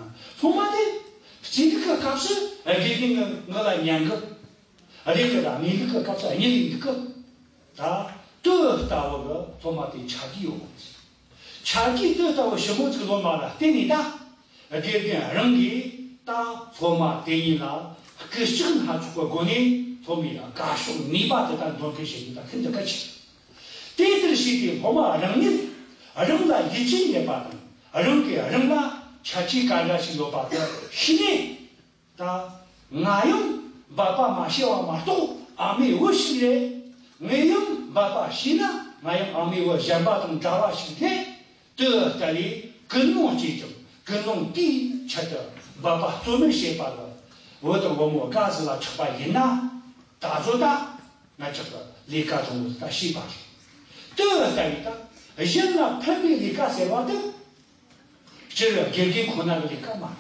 ཨ། སློབ་མ་དེ་རྩེད་རིགས་ཀྱི་སྐབས་སུ་དགེ་རྒན་ངི་ངི་ལ་ཉན་གི། རེད་གི། ད་དངོས་ལུགས་ཀྱི་སྐབས་སུ་གཉིད་ལས་འདུག་གི། ད་དེ་ལྟ་བུ་གི་སློབ་མ་དེ་ཆ་རྒྱུས་ཡོད་པ་ཟིག་ཆ་རྒྱུས་དེ་ལྟ་བུ་ཞིབ་མོ་ཟིག་སློབ་མ་ལ་བརྟེན་ནས་ད། དགེ་རྒན་རང་གིས་ད་སློབ་མ་དེ་གཉིས་ལ་སྐུལ་ལྕག་སྣ་ཚོགས་ཀྱི་སྒོ་ནས་སློབ་མའི་དགའ་ཕྱོགས་ནུས་པ་དེ་དག་འདོན་སྤེལ་བྱེད་རྒྱུ་ད་ཤིན་ཏུ་གལ་ཆེ། དེ་ལྟར་བྱས་ཏེ་སློབ་མ་རང་ཉིད་རང་ལ་ཡིད་ཆེས་མེད་པ་དང་། རང་གིས་རང་ལ་ཁྱད་ཆོས་ག་འདྲ་ཞིག་ཡོད་པ་དེ་ཤེས་ནས། ད་ང་ཡང་འབད་པ་མ་བྱས་པ་མ་གཏོགས་ཨ་མའི་བུ་ཞིག་རེད། ངས་ཡང་འབད་པ་བྱས་ན་ང་ཡང་ཨ་མའི་བུ་གཞན་པ་དང་འདྲ་བ་ཞིག་རེད། དེ་ལྟ་བུའི་ཀུན་སློང་སྐྱེས་ཀྱང་ཀུན་སློང་དེའི་ཆེད་དུ་འབད་པ་རྩོལ་མེད་བྱེད་པ་ལ། བུ་དང་བུ་མོ་དགའ་ཟིག་ལ་ཆགས་པ་ཡིན་ན། ད་གཟོད་ད་ང་ཅག་གི་ལས་ཀ་བཟང་བོ་ད་ཤེས་པ་རེད། དེ་ལྟ་བུའི་ད་གཞན་ལ་ཕན་པའི་ལས་ཀ་ཟེར་བ་དེ། སྤྱིར་དགེ་རྒན་ཁོ་ན་གི་ལས་ཀ་མ་རེད།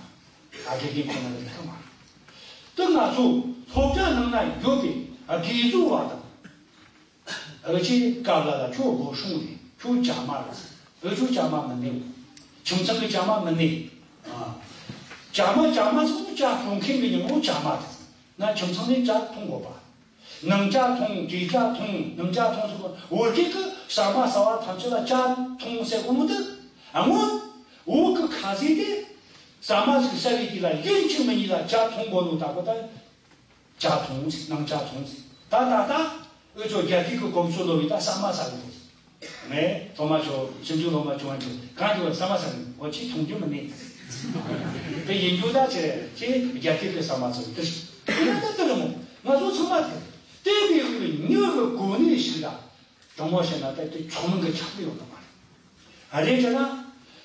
ཨ། དགེ་རྒན་ཁོ་ན་གི་ལས་ཀ་མ་རེད། དེ་ང་ཚོ་སློབ་གྲྭ་ནང་ན་ཡོད་པའི་དགེ་ཟོག་བ་དང་། ཨ་ཅེ་སྐབས་ལ་ལ་ཁྱོད་སྒོ་སྲུང་རེད། ཁྱོད་བྱ་མ་རེད། ཨ་ཁྱོད་བྱ་མ་མི་གནས། ཁྱིམ་ཚང་གི་བྱ་མ་མི་གནས། ཨ། བྱ་མ་བྱ་མ་ཟེར་ན་བྱ་སྲུང་མཁན་གི་ཉིན་མོ་བྱ་མ་རེད། ན་ཁྱིམ་ཚང་ནས་བྱ་འཐུང་དགོས་པ། ནང་བྱ་འཐུང་། གྲོས་བྱ་འཐུང་། ནང་བྱ་འཐུང་ཟེར་གོ། བོད་སྐད་གི་ཟ་མ་ཟ་བ་ཐམས་ཅད་ལ་བྱ་འཐུང་ཟེར་གོ་ནོ་དེ། ཨ་ངོ་། བོད་གི་ཁ་ཟས་དེ་ཟ་མ་ཟིག་ཟ་བའི་དུས་ལ་ལན་གཅིག་མིན་གཉིས་ལ་བྱ་འཐུང་དགོས་ནོ་ད་གོ་ད། ཇ་འཐུང་ཟིག། ནང་ཇ་འཐུང་ཟིག། ད་ད་ད་འུ་ཚོ་རྒྱ་སྐད་ཀྱི་གོམས་སྲོལ་ལོ་བའི་ད་ཟ་མ་ཟ་གི་འདུག། ངས་སློབ་མ་ཚོ་ཞིབ་འཇུག་སློབ་མ་བྱུང་བ་འདི་གང་དུ་ཟ་མ་ཟ་གི་འོ་ཅི་འཐུང་རྒྱུ་མི་ནས། དེ་ཡིན་རྒྱུ་ད་ཅི་རེད་ཅི་རྒྱ་སྐད་ཀྱི་ཟ་མ་ཟ་གི་འདུག། དེ་ད་ད་དེ་རེད་མོ། ང་ཚོ་ཚང་མ་དེ་དེ་བས་མྱུ་གུ་གོ་ནས་ཞིག་ད། དྲང་མོ་བཤད་ན་ད་དེ་ཆུང་མིན་གྱི་ཆགས་ཀྱི་ཡོད་ནི་མ་རེད། རེད་ཅེ་ན།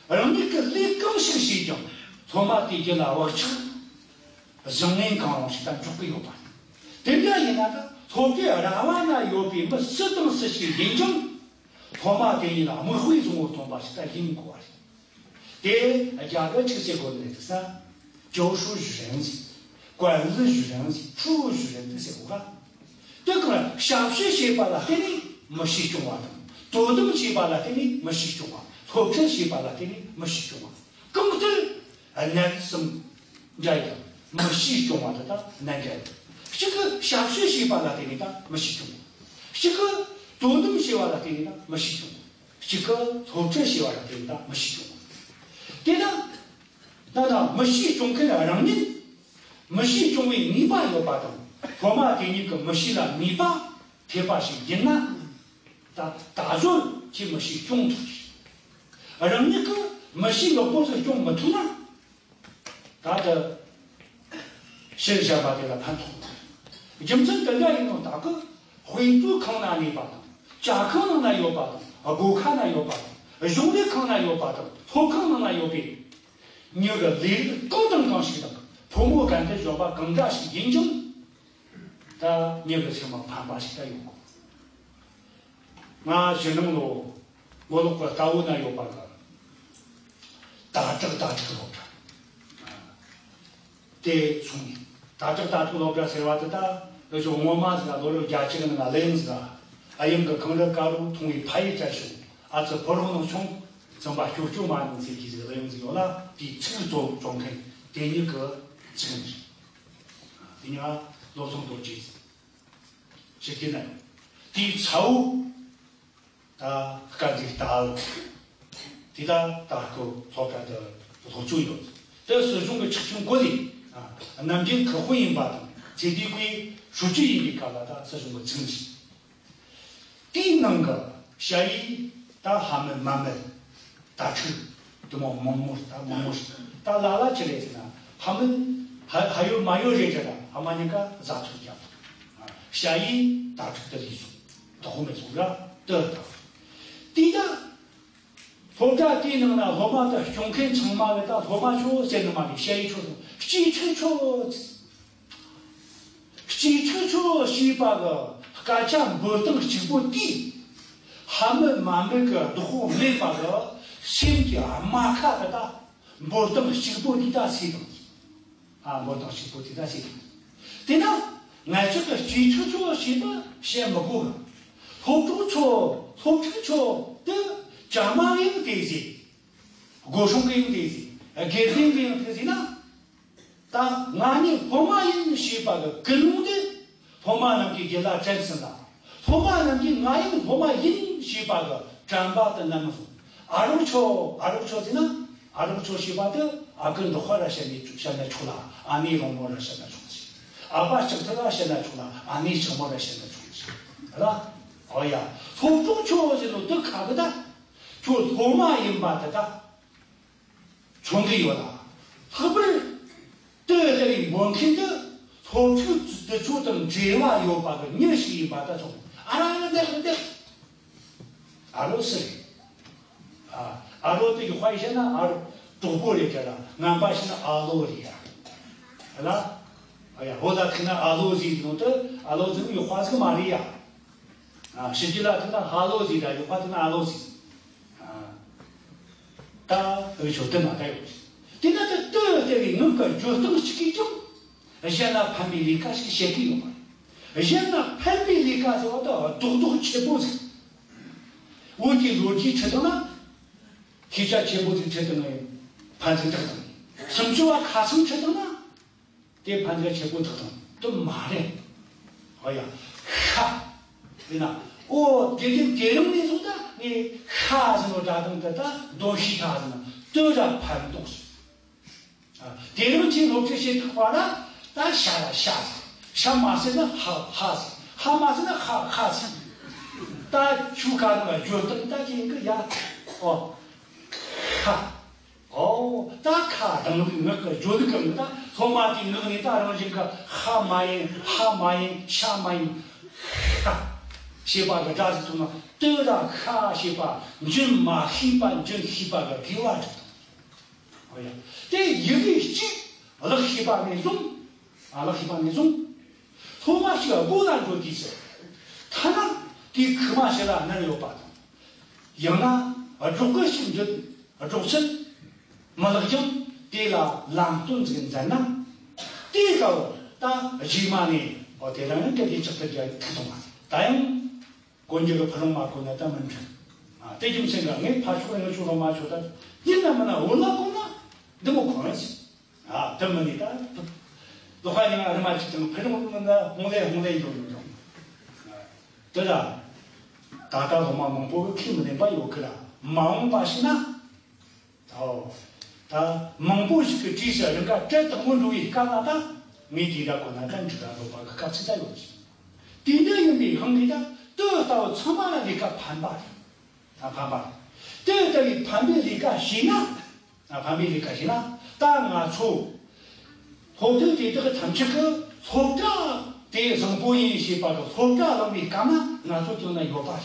རང་ཉིད་ཀྱི་ལས་གང་ཞིག་བྱས་ཀྱང་སློབ་མ་དེ་རྒྱུད་ལ་བག་ཆགས་བཟང་ངན་གང་རུང་ཞིག་ད་འཇོག་གི་ཡོད་པ་རེད། དེ་འདྲ་ཡིན་ན་ད་སློབ་གྲྭའི་ར་བ་ན་ཡོད་པའི་མི་སུ་དང་སུ་ཞིག་ཡིན་ཀྱང་སློབ་མ་དེ་ཉིད་ལ་མིག་དཔེ་བཟང་བོ་སྟོན་པ་ཞིག་ད་ཡིན་དགོས་པ་རེད། དེ་རྒྱ་གར་ཆིག་སེ་གོ་ནས་དུ་ས། 教书育人ཟེར། 管理育人ཟེར། 服务育人ཟེར་གོ་ག། དེ་གང་ལ་ཞབས་ཞུ་བྱེད་པ་ལ་བརྟེན་ནས་མི་གཤིས་སྐྱོང་བ་དང་། དོ་དམ་བྱེད་པ་ལ་བརྟེན་ནས་མི་གཤིས་སྐྱོང་བ། སློབ་ཁྲིད་བྱེད་པ་ལ་བརྟེན་ནས་མི་གཤིས་སྐྱོང་བ། གང་ལྟར་གནད་གསུམ་འདྲ་ཡང་མི་གཤིས་སྐྱོང་བ་དེ་དག་གནད་འགག་ཡིན། གཅིག་གིས་ཞབས་ཞུ་བྱེད་པ་ལ་བརྟེན་ནས་ད་མི་གཤིས་སྐྱོང་བ། གཅིག་གིས་དོ་དམ་བྱེད་པ་ལ་བརྟེན་ནས་ད་མི་གཤིས་སྐྱོང་བ། གཅིག་གིས་སློབ་ཁྲིད་བྱེད་པ་ལ་བརྟེན་ནས་ད་མི་གཤིས་སྐྱོང་བ། དེ་ན་ད་ད་མི་གཤིས་སྐྱོང་མཁན་རང་ཉིད་མི་གཤིས་སྐྱོང་བའི་ནུས་པ་ཡོད་པ་དང་སློབ་མ་དེ་ཉིད་ཀྱི་མི་གཤིས་ལ་ནུས་པ་ཐེབས་པ་ཞིག་ཡིན་ན། ད་ད་གཟོད་ཁྱེད་མི་གཤིས་སྐྱོང་ཐུབ་ཀྱི། རང་ཉིད་ཀྱིས་མི་གཤིས་ལེགས་པོ་ཞིག་སྐྱོང་མི་ཐུབ་ན། ད་ལྟ་ཕྱིར་བཞག་པ་དེ་ལ་ཕན་ཐོགས་མེད། རྒྱུ་མཚན་དེ་འདྲ་ཡིན་ནོ་ད་གི་དཔེ་མཛོད་ཁང་ན་གནས་པ་དང་ཇ་ཁང་ནང་ན་ཡོད་པ་དང་སྒོ་ཁ་ན་ཡོད་པ་དང་གཞུང་ལས་ཁང་ན་ཡོད་པ་དང་སློབ་ཁང་ནང་ན་ཡོད་པའི་མྱི་གི་ལས་རིགས་གང་དང་གང་ཞིག་དང་ཕོ་མོ་གན་དུ་གཞོན་པ་གང་འདྲ་ཞིག་ཡིན་ཀྱང་ད་མྱི་གི་སེམས་ལ་ཕན་པ་ཞིག་ད་ཡོང་གོ། ང་གཞི་ནང་ལོ་མགོ་ལོག་གི་རྟ་བོ་ན་ཡོད་པ་གི་ད་དྲག་ད་དྲག་སློབ་གྲྭ་དེ་སོང་ནས་ད་དྲག་ད་དྲག་སློབ་གྲྭ་ཟེར་བ་དེ་ད་ལོ་ཆུང་ངོ་མ་ཟིག་ལ་ལོ་རེ་བརྒྱ་གཅིག་ནང་ལ་གླེང་ཟིག་ཨ་ཡིན་གི་གངས་རི་དཀར་པོ་མཐོང་བའི་ཕ་ཡུལ་བྲལ་བྱུང་ཨ་ཙི་ཕོ་རོག་ནང་ཆུང་ཙམ་པ་སྐྱོ་སྐྱོ་མ་ནང་ཟེར་གྱི་ཟིག་གླེང་ཟིག་ཡོད་ལ་དེའི་ཚིག་ཏོ་གྲོང་མཁན་དེ་ཉིད་གི་ཚིག་ནི་དེ་ཉིད་ལ་ལོ་ཚོང་རྡོ་རྗེ་ཟིག་ཞིག་གི་ན་ཡོད་དེའི་ཚ་བོ། ད་དཀར་མཛེས་ལྟ་བུ། དེ་ད་ད་སྐོར་སློབ་གྲྭ་དུ་སློབ་སྦྱོང་ཡོད། དེ་སྲིད་གཞུང་གི་ཆིག་ཆུང་གོ་ལས། ནམ་རྒྱུན་ཁག་པོ་ཡིན་པ་དང་ཚེ་འདས་ཀྱི་ཧྲུའུ་ཅི་ཡིན་པའི་སྐབས་ལ་ད་སྲིད་གཞུང་གི་ཚིག་འཇིག་དེའི་ནང་གི་ཞ་ཡི་ད་ཧ་མི་མ་མི་ད་ཁྲི་དུ་མོ་མང་མོ་ད་མང་མོ་ད་ལ་ལ་ཅི་རེད་ཟེར་ན་ཧ་མི་ཧ་ཧ་ཡོད་མ་ཡོད་རེད་ཅེ་ད་ཧ་མ་ཉི་ཀ་བཟའ་ཚོད་རྒྱབ། ཞ་ཡི་ད་ཁྲི་དུ་ལས་སོང་། དོགས་མེད་སོང་ར་ལྟོས་དང་། དེ་ཡང་སློབ་གྲྭ་དེའི་ནང་ན་སློབ་མ་དང་སྐྱོང་མཁན་ཚང་མ་གི་ད་སློབ་མ་ཆོ་ཟེར་ནི་མ་རེད། ཞ་ཡི་ཆོ་དང་སྐྱིད་ཆུ་ཆོ། སྐྱིད་ཆུ་ཆོ་ཞེས་པ་གི་སྐད་ཆ་འབོར་སྟངས་གཅིག་པོ་དེས་ཧ་མི་མ་མི་གི་བདག་པོ་མེད་པ་གི་སེམས་ཀྱི་རྨ་ཁ་གི་ད་འབོར་སྟངས་གཅིག་པོ་དེ་ད་སེ་དང་། ཨ་མགོ་དང་གཅིག་པོ་དེ་ད་ཟེར། དེ་ན་ང་ཅག་གི་སྐྱིད་ཆུ་ཆུ་ཞེས་པ་བཤད་མི་དགོས། སློབ་ཕྲུག་ཆོ་སློབ་ཕྲུག་ཆོ་དེ་ཇ་མ་ཡང་དེ་ཟེར། སྒོ་སྲུང་གི་ཡང་དེ་ཟེར། དགེ་རྒན་གི་ཡང་དེ་ཟེར་ན། ད་ང་ནི་སློབ་མ་ཡིན་ཞེས་པ་གི་ཀུན་སློང་དེ། སློབ་མ་རྣམས་ཀྱི་རྒྱུད་ལ་དྲན་ཟིན་ལ། སློབ་མ་རྣམས་ཀྱིས་ང་ཡང་སློབ་མ་ཡིན་ཞེས་པ་གི་དྲན་པ་དེ་ནམ་སོང་། ཨ་རོགས་ཆོ་ཨ་རོགས་ཆོ་ཟེར་ན། ཨ་རོགས་ཆོ་ཞེས་པ་དེ་ཨ་ཁུ་འབྲོག་པ་ར་བཤད་ནས་བཤད་ན་ཆོག་ལ་ཨ་ནེ་རོང་མོ་ར་བཤད་ན་ཆོག་ཟེར། ཨ་ཕ་ལྕགས་ཐག་ར་བཤད་ན་ཆོག་ལ་ཨ་ནེ་ལྕགས་མོ་ར་བཤད་ན་ཆོག་ཟེར། ལ། ཨོ་ཡ། སློབ་ཕྲུག་ཆོ་ཟེར་ནོ་དེ་ཁ་གི་ད། ཁྱོད་སློབ་མ་ཡིན་པ་དེ་ད། མཚོན་གྱི་ཡོད་ལ། ལྷག་པར་དུ་དེ་རིང་འབོད་མཁན་དུ་སློབ་ཕྲུག་དེ་ཚོ་དང་འབྲེལ་བ་ཡོད་པ་གི་མྱི་ཞིག་ཡིན་པ་ད་ཚོ་ཨ་ར་འདེགས་འདེགས། ཨ་རོ་སི་རེད། ཨ་ཨ་རོ་དེ་ཡོད་པ་ཡིན་ན་ཨ་རོ་གྲོགས་པོ་རེད་ཀྱ་ལ་ངན་པ་ཞིག་ན་ཨ་ལོ་རེད་ཡ། ལ། ཨ་ཡ་ཧོ་ད་ཐུག་ན་ཨ་ལོ་ཟིག་ཡོང་དུ་ཨ་ལོ་ཟིག་ཡོད་པ་ཟིག་མ་རེད་ཡ། ཨ་ཕྱི་རྒྱལ་ལ་ཐུག་ན་ཧ་ལོ་ཟིག་ད་ཡོད་པ་ཐུག་ན་ཨ་ལོ་ཟིག་ད་འུ་ཆོ་དེ་མ་ད་ཡོད། དེ་ན་དེ་ལྟོས་ལྟ་བའི་ངང་གི་བརྗོད་སྟངས་གཅིག་གིས་ཀྱང་གཞན་ལ་ཕན་པའི་ལས་ཀ་ཞིག་བྱེད་ཀྱི་ཡོད་པ་རེད། གཞན་ལ་ཕན་པའི་ལས་ཀ་ཟེར་བ་དེ་རྡོག་རྡོག་ཆེ་པོ་ཟིག་བོད་ཀྱི་ལོ་རྒྱུས་ཁྲིད་བཏང་ན་ཤེས་བྱ་ཆེ་པོ་ཟིག་ཁྲིད་བཏང་ངས་ཕན་ཚུན་ཐུག་བཏང་། སུམ་ཅུ་བ་ཁ་ཚང་ཁྲིད་བཏང་ན། དེ་ཕན་ཚུན་ཆེ་པོ་ཐུག་དང་དུ་མ་རེད། ཨོ་ཡ། ཤ། ཡིན་ན། ཨོ་དགེ་རྒན་དེ་རིང་ནས་བཟུང་ད་ངས་ཤ་ཟེར་ནོ་སྒྲ་གདངས་དེ་ད་འདོན་ཤེས་ཐལ་ཟེར་ན་དུ་ར་ཕན་ཐོགས་སོ། ཨ་དེ་རིང་ཁྱེད་སློབ་ཁྲིད་བྱེད་ཐུབ་པ་ན་ད་ཤ་ལ་ཤ་ཟེར། ཤ་མ་ཟོས་ན་ཧ་ཧ་ཟེར། ཧ་མ་ཟོས་ན་ཧ་ཧ་ཟེར། ད་ཆུ་ཁ་ནང་ལ་བརྗོད་སྟངས་ད་ཅིག་ཡིན་གི་ཡ། ཨོ། ཁ། ཨོ། ད་ཁ་རང་ལུགས་ངག་གི་བརྗོད་ལུགས་གི་ད་སློབ་མ་དེའི་ངག་ནས་ད་རང་བཞིན་གི་ཧ་མ་ཡིན། ཧ་མ་ཡིན། ཤ་མ་ཡིན། ཁ། ཞེས་པ་གི་སྒྲ་ཟིག་ཐོན་ན། དེ་ལ་ཤ་ཞེས་པ་འབྱིན་མ་ཤེས་པ་འབྱིན་ཤེས་པ་གི་དགེ་བ་སྒྲུབ་དང་། ཨོ་ཡ། དེ་ཡི་གེ་གཅིག་ལག་ཤེས་པ་ནས་བཟུང་། ཨ། ལག་ཤེས་པ་ནས་བཟུང་། སློབ་མ་ཞིག་སྒོ་ལ་འགྲོ་དུས་སུ། ཐ་ན་དེའི་ཁུག་མ་ཞིག་ལ་མནན་ཡོད་པ་དང་། ཡང་ན་སྒྲོག་གི་ཞིག་འདྲི། སྒྲོག་ཚུལ་མི་ལེགས་ཀྱང་དེ་ལ་ལམ་སྟོན་ཟིག་མཛད་ན། དེའི་སྐབས་ད་རྗེས་མ་ནས། ཨོ། དེ་རང་ཡང་གལ་ཏེ་ལྕགས་ཐབ་རྒྱ་ཐུག་སོང་བ། ད་ཡང་གོན་རྒྱུ་གི་ཕུ་རུང་མ་གོན་ན་ད་མི་འགྲིག། ཨ། དེ་རྒྱུ་མཚན་གྱིས་ངས་ཕ་ཕྱོགས་ངའི་ཕྱོགས་ལ་མ་ཕྱོགས་ད་ཡིན་ན་མིན་ན་འོ་ལ་གོན་ན་འདི་མོ་གོན་ཟིག། ཨ། དེ་མིན་ནི་ད་ལོ་ཁ་ཉང་ཨ་རི་མ་ཅིག་དང་ཕུ་རུང་མིན་ན་ཧོང་ལེ་ཧོང་ལེ་འགྱོ་འགྱོ་འགྱོ། དེ་ལ་ད་ལྟ་སློབ་མ་མང་པོ་གི་ཁས་མི་ལེན་པ་ཡོད་གི་ར། མ་འོངས་པ་ཞིག་ན། ཨོ། ད་མང་པོ་ཞིག་གི་གྲས་སུ་རང་ག་གྲལ་དང་པོ་འགྲོ་བའི་སྐབས་ལ་ད་ངས་དེ་འདྲ་གོ་ན་ད་འགྲིག་ག་ལོ་པ་གི་སྐབས་ཚིག་ད་ཡོད་ཅིང་། དེ་འདྲ་ཡིན་པའི་དབང་གིས་ད་དེ་ལྟ་བུ་ཚང་མ་ལ་ལས་ཀ་ཕན་པ་རེད། ད་ཕན་པ་རེད། དེ་ལྟ་བུའི་ཕན་པའི་ལས་ཀ་བྱས་ན། ད་ཕན་པའི་ལས་ཀ་བྱས་ན། ད་ང་ཚོ་སློབ་ཕྲུག་དེ་དག་ཐམས་ཅད་ཀྱིས་སློབ་གྲྭ་དེ་བཟང་པོ་ཡིན་ཞེས་པ་གི་སློབ་གྲྭ་བླངས་པའི་སྐབས་ན་ང་ཚོ་སྐྱོན་ན་ཡོད་པ་རེད།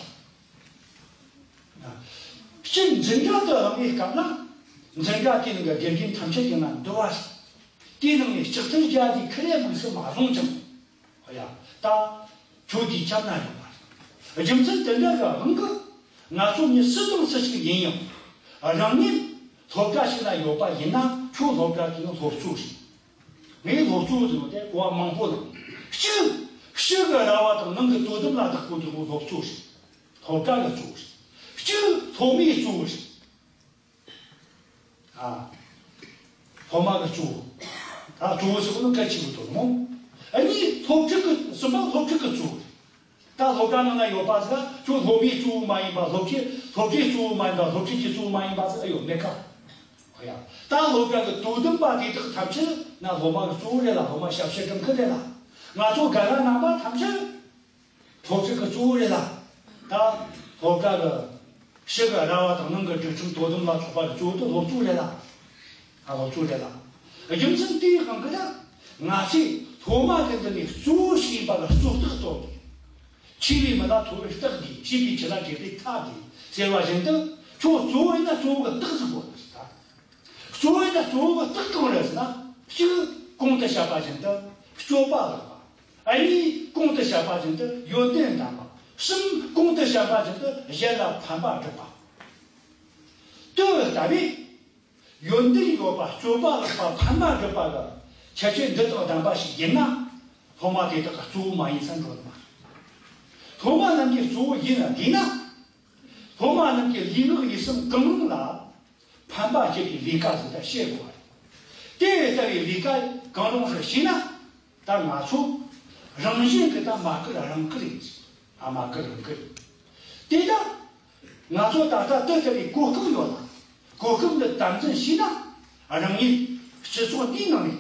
སྤྱིར་འཛིན་གྲྭ་དུ་བླངས་པའི་སྐབས་ན། འཛིན་གྲྭ་དེའི་ནང་གི་དགེ་རྒན་ཐམས་ཅད་ཀྱང་ན་འདུལ་བ་རེད། དེའི་ནང་ནས་ལྕགས་ཐབ་རྒྱ་དེ་ཁི་ལས་དམིགས་སུ་མ་བཟུང་ཅིང་། ཨོ་ཡ། ད་ཁྱོད་དེའི་ཆབ་ན་ཡོད་པ་རེད། རྒྱུ་མཚན་དེ་འདྲ་གི་དབང་གིས་ང་ཚོ་མི་སུ་དང་སུ་ཞིག་ཡིན་ཡང་། རང་ཉིད་སློབ་གྲྭ་ཞིག་ན་ཡོད་པ་ཡིན་ན། ཁྱོད་སློབ་གྲྭ་དེའི་སློབ་གཙོ་རེད། ངས་སློབ་གཙོ་ཟེར་བ་དེ་གོ་བ་མང་པོ་དང་། གཅིག་ཕྱི་གི་ར་བ་དང་ནང་གི་དོ་དམ་ལ་བདག་པོ་དེ་ཁོ་སློབ་གཙོ་རེད། སློབ་གྲྭ་གི་གཙོ་བོ་རེད། གཅིག་སློབ་མའི་གཙོ་བོ་རེད། ཨ། སློབ་མ་གི་གཙོ་བོ། ད་གཙོ་བོ་ཟེར་བ་ནི་གལ་ཆེན་པོ་དོ་སྣང་། ཨ་ནི་སློབ་ཕྲུག་གི། གསུམ་པ་སློབ་ཕྲུག་གི་གཙོ་བོ་རེད། ད་སློབ་གྲྭ་ནང་ན་ཡོད་པ་ཟིག་ལ་ཁྱོད་སློབ་མའི་གཙོ་བོ་མ་ཡིན་པ། སློབ་གྲྭའི། སློབ་གྲྭའི་གཙོ་བོ་མ་ཡིན་པ། སློབ་ཁྲིད་ཀྱི་གཙོ་བོ་མ་ཡིན་པ་ཟིག་ཨེ་ཡོད་མེད་ག། ཨོ་ཡ། ད་སློབ་གྲྭ་གི་དོ་དམ་པ་དེ་དག་ཐམས་ཅད་ན་སློབ་མ་གི་གཙོ་བོ་རེད་ལ། སློབ་མ་ཞབས་ཕྱི་སྒྲུབ་མཁན་རེད་ལ། ང་ཚོ་རྒན་ལགས་རྣམ་པ་ཐམས་ཅད་སློབ་ཕྲུག་གི་གཙོ་བོ་རེད་ལ། ད་སློབ་གྲྭ་གི་ཕྱི་གི་ར་བ་དང་ནང་གི་སྒྲིག་ཁྲིམས་དོ་དམ་ལ་སོགས་པ་གི་གཙོ་བོ་དེ་སློབ་གཙོ་རེད་ལ། ཨ། སློབ་གཙོ་རེད་ལ། རྒྱུ་མཚན་དེའི་དབང་གིས་ད་ང་ཚོས་སློབ་མ་དེ་འདི་ནས་གཙོ་བོ་ཞིག་ཡིན་པ་ལ་གཙོ་རྟགས་སྟོན་དགོས། ཆེ་བའི་མི་ལ་མཐོ་བའི་རྟགས་དགོས། སྐྱེས་པའི་ཁྱི་ལ་དྲེགས་པའི་ཐགས་དགོས་ཟེར་བ་བཞིན་དུ། ཁྱོད་གཙོ་བོ་ཡིན་ན་གཙོ་བོ་གི་རྟགས་ཟིག་དགོས་ནི་རེད་ད། གཙོ་བོ་ཡིན་ན་གཙོ་བོ་གི་རྟགས་གང་རེད་ཟེར་ན། གཅིག་གོང་དུ་བཤད་པ་བཞིན་དུ་སྤྱོད་པ་ལེགས་པ། གཉིས་གོང་དུ་བཤད་པ་བཞིན་དུ་ཡོན་ཏན་ལྡན་པ། གསུམ་གོང་དུ་བཤད་པ་བཞིན་དུ་གཞན་ལ་ཕན་པ་སྒྲུབ་པ། དེ་ལྟ་བུའི་ཡོན་ཏན་ཡོད་པ། སྤྱོད་པ་ལེགས་པ། ཕན་པ་སྒྲུབ་པ་གི་ཁྱད་ཆོས་འདི་དག་ལྡན་པ་ཞིག་ཡིན་ན། སློབ་མ་དེ་དག་གི་གཙོ་བོ་མ་ཡིན་ས་འགྲོ་ནི་མ་རེད། སློབ་མ་རྣམས་ཀྱི་གཙོ་བོ་ཡིན་ན་དེས་ན། སློབ་མ་རྣམས་ཀྱི་ལུས་ངག་ཡིད་གསུམ་གང་རུང་ལ་ཕན་པ་སྐྱེད་པའི་ལས་ཀ་ཟིག་ད་བྱེད་དགོས་པ་རེད། དེ་ལྟ་བུའི་ལས་ཀ་གང་རུང་ཟིག་བྱས་ན། ད་ང་ཚོ་རང་བཞིན་གྱིས་ད་མ་བསྐུལ་རང་བསྐུལ་ཡིན། ཨ། མ་བསྐུལ་རང་བསྐུལ། དེ་ད་ང་ཚོ་ད་ལྟ་དེ་ལྟ་བུའི་གོ་སྐབས་ཡོད་ལ། གོ་སྐབས་འདི་དམ་འཛིན་བྱས་ན། རང་ཉིད་སྤྱི་ཚོགས་འདིའི་ནང་ནས་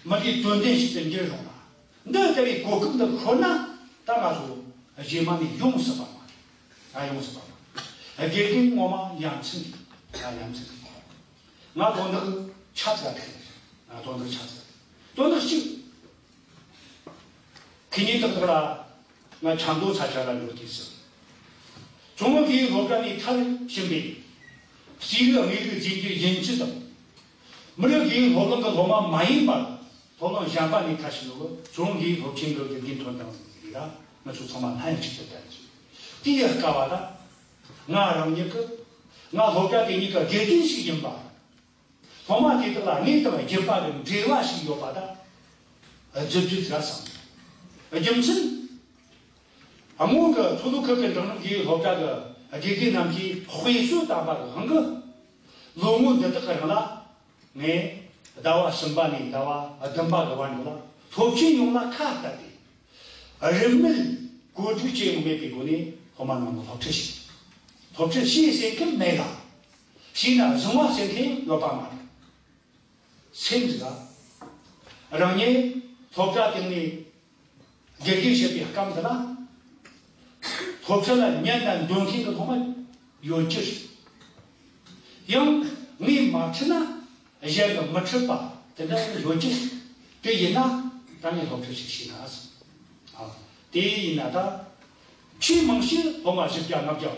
མི་སྡེ་དོན་ལྡན་ཞིག་ཏུ་འགྱུར་རུང་ལ། འདི་ལྟ་བུའི་གོ་སྐབས་འདི་ཤོར་ན། ད་ང་ཚོ་རྗེས་མ་ནས་ཡོང་སྲིད་པ་མ་རེད། ད་ཡོང་སྲིད་པ་མ་རེད། དགེ་རྒན་ངོ་མ་ཡ་མཚན་གི། ད་ཡ་མཚན་གི། ང་དོན་དག་ཆ་ཚང་ཐུག་ཡིན། ང་དོན་དག་ཆ་ཚང་། དོན་དག་གཅིག། ཁེ་ཉིན་ཏག་ཏག་ལ་ང་ཆབ་མདོ་ས་ཆ་ལ་འགྲོ་དུས་སུ། ཚོང་དབང་སློབ་གྲྭ་ནས་མཐར་ཕྱིན་པའི་རྩིས་རིག་དངོས་རིག་འཛིན་རྒྱུ་ཡིན་གཅིག་དང་། མི་རིགས་སློབ་གླིང་གི་སློབ་མ་མ་ཡིན་པར་སློབ་གླིང་གཞན་པ་ནས་མཐར་ཕྱིན་ནོ། ཚོང་དབང་སློབ་ཆེན་གྱི་དགེ་རྒན་ཐོན་དང་ཟེར་གྱི་ར། ང་ཚོ་ཚང་མ་སྣང་ཡང་གཅིག་ཏུ་ལྡན་ཅིང་། དེ་ཡི་སྐབས་བ་ད་ང་རང་ཉིད་ཀྱི། ང་སློབ་གྲྭ་དེ་ཉིད་ཀྱི་དགེ་རྒན་ཞིག་ཡིན་པ། སློབ་མ་དེ་དག་ལ་ངེད་དང་སྒྱིད་པ་གི་འབྲེལ་བ་ཞིག་ཡོད་པ་དང་། རྫུ་འཕྲུལ་ཟེར་བསམ། རྒྱུ་མཚན། སྔོན་གྱི་མཚོ་ལྷོ་ཁུལ་གྱི་འབྲིང་རིམ་དགེ་རྒན་སློབ་གྲྭ་གི་དགེ་རྒན་རྣམས་ཀྱིས་དཔེ་སྲོལ་བཏབ་པ་གི་དབང་གིས། ལོ་ངོ་འདི་དག་གི་རིང་ལ། ངས་ཟླ་བ་གསུམ་པ་ནས་ཟླ་བ་བདུན་པ་གི་བར་དུ་ལ་སློབ་ཆེན་ཡོངས་ལ་ཁ་གཏད་དེ། རིན་མེད་བཀོད་སྒྲིག་བྱེད་ཡོང་མེད་པའི་སྒོ་ནས་སློབ་མ་རྣམས་ལ་སློབ་ཁྲིད་བྱས། སློབ་ཁྲིད་བྱས་ཟེར་མཁན་མེད་ལ། བྱས་ན་བཟུང་བ་ཟེར་མཁན་ཡོད་པ་མ་རེད། སེམས་ཟིག་ལ། རང་ཉིད་སློབ་གྲྭ་དེ་ནས་ དགེ་རྒན་བྱེད་པའི་སྐབས་འདི་ལ། སློབ་ཁྲིད་ལ་ཉན་དང་འདོན་མཁན་གྱི་སློབ་མ་ཡོད་ཀྱི་རེད། ཡང་ངས་མ་ཁྲིད་ན་གཞན་གྱིས་མི་ཁྲིད་པ་དེ་འདྲ་ཡོད་ཀྱི་རེད། དེ་ཡིན་ན་ད་ངས་སློབ་ཁྲིད་ཞིག་བྱས་ན་ཟེར། ཨ། དེ་ཡིན་ན་ད་ཆེས་མང་ཤོས་སློབ་མ་བཞི་བརྒྱ་ལྔ་བརྒྱ།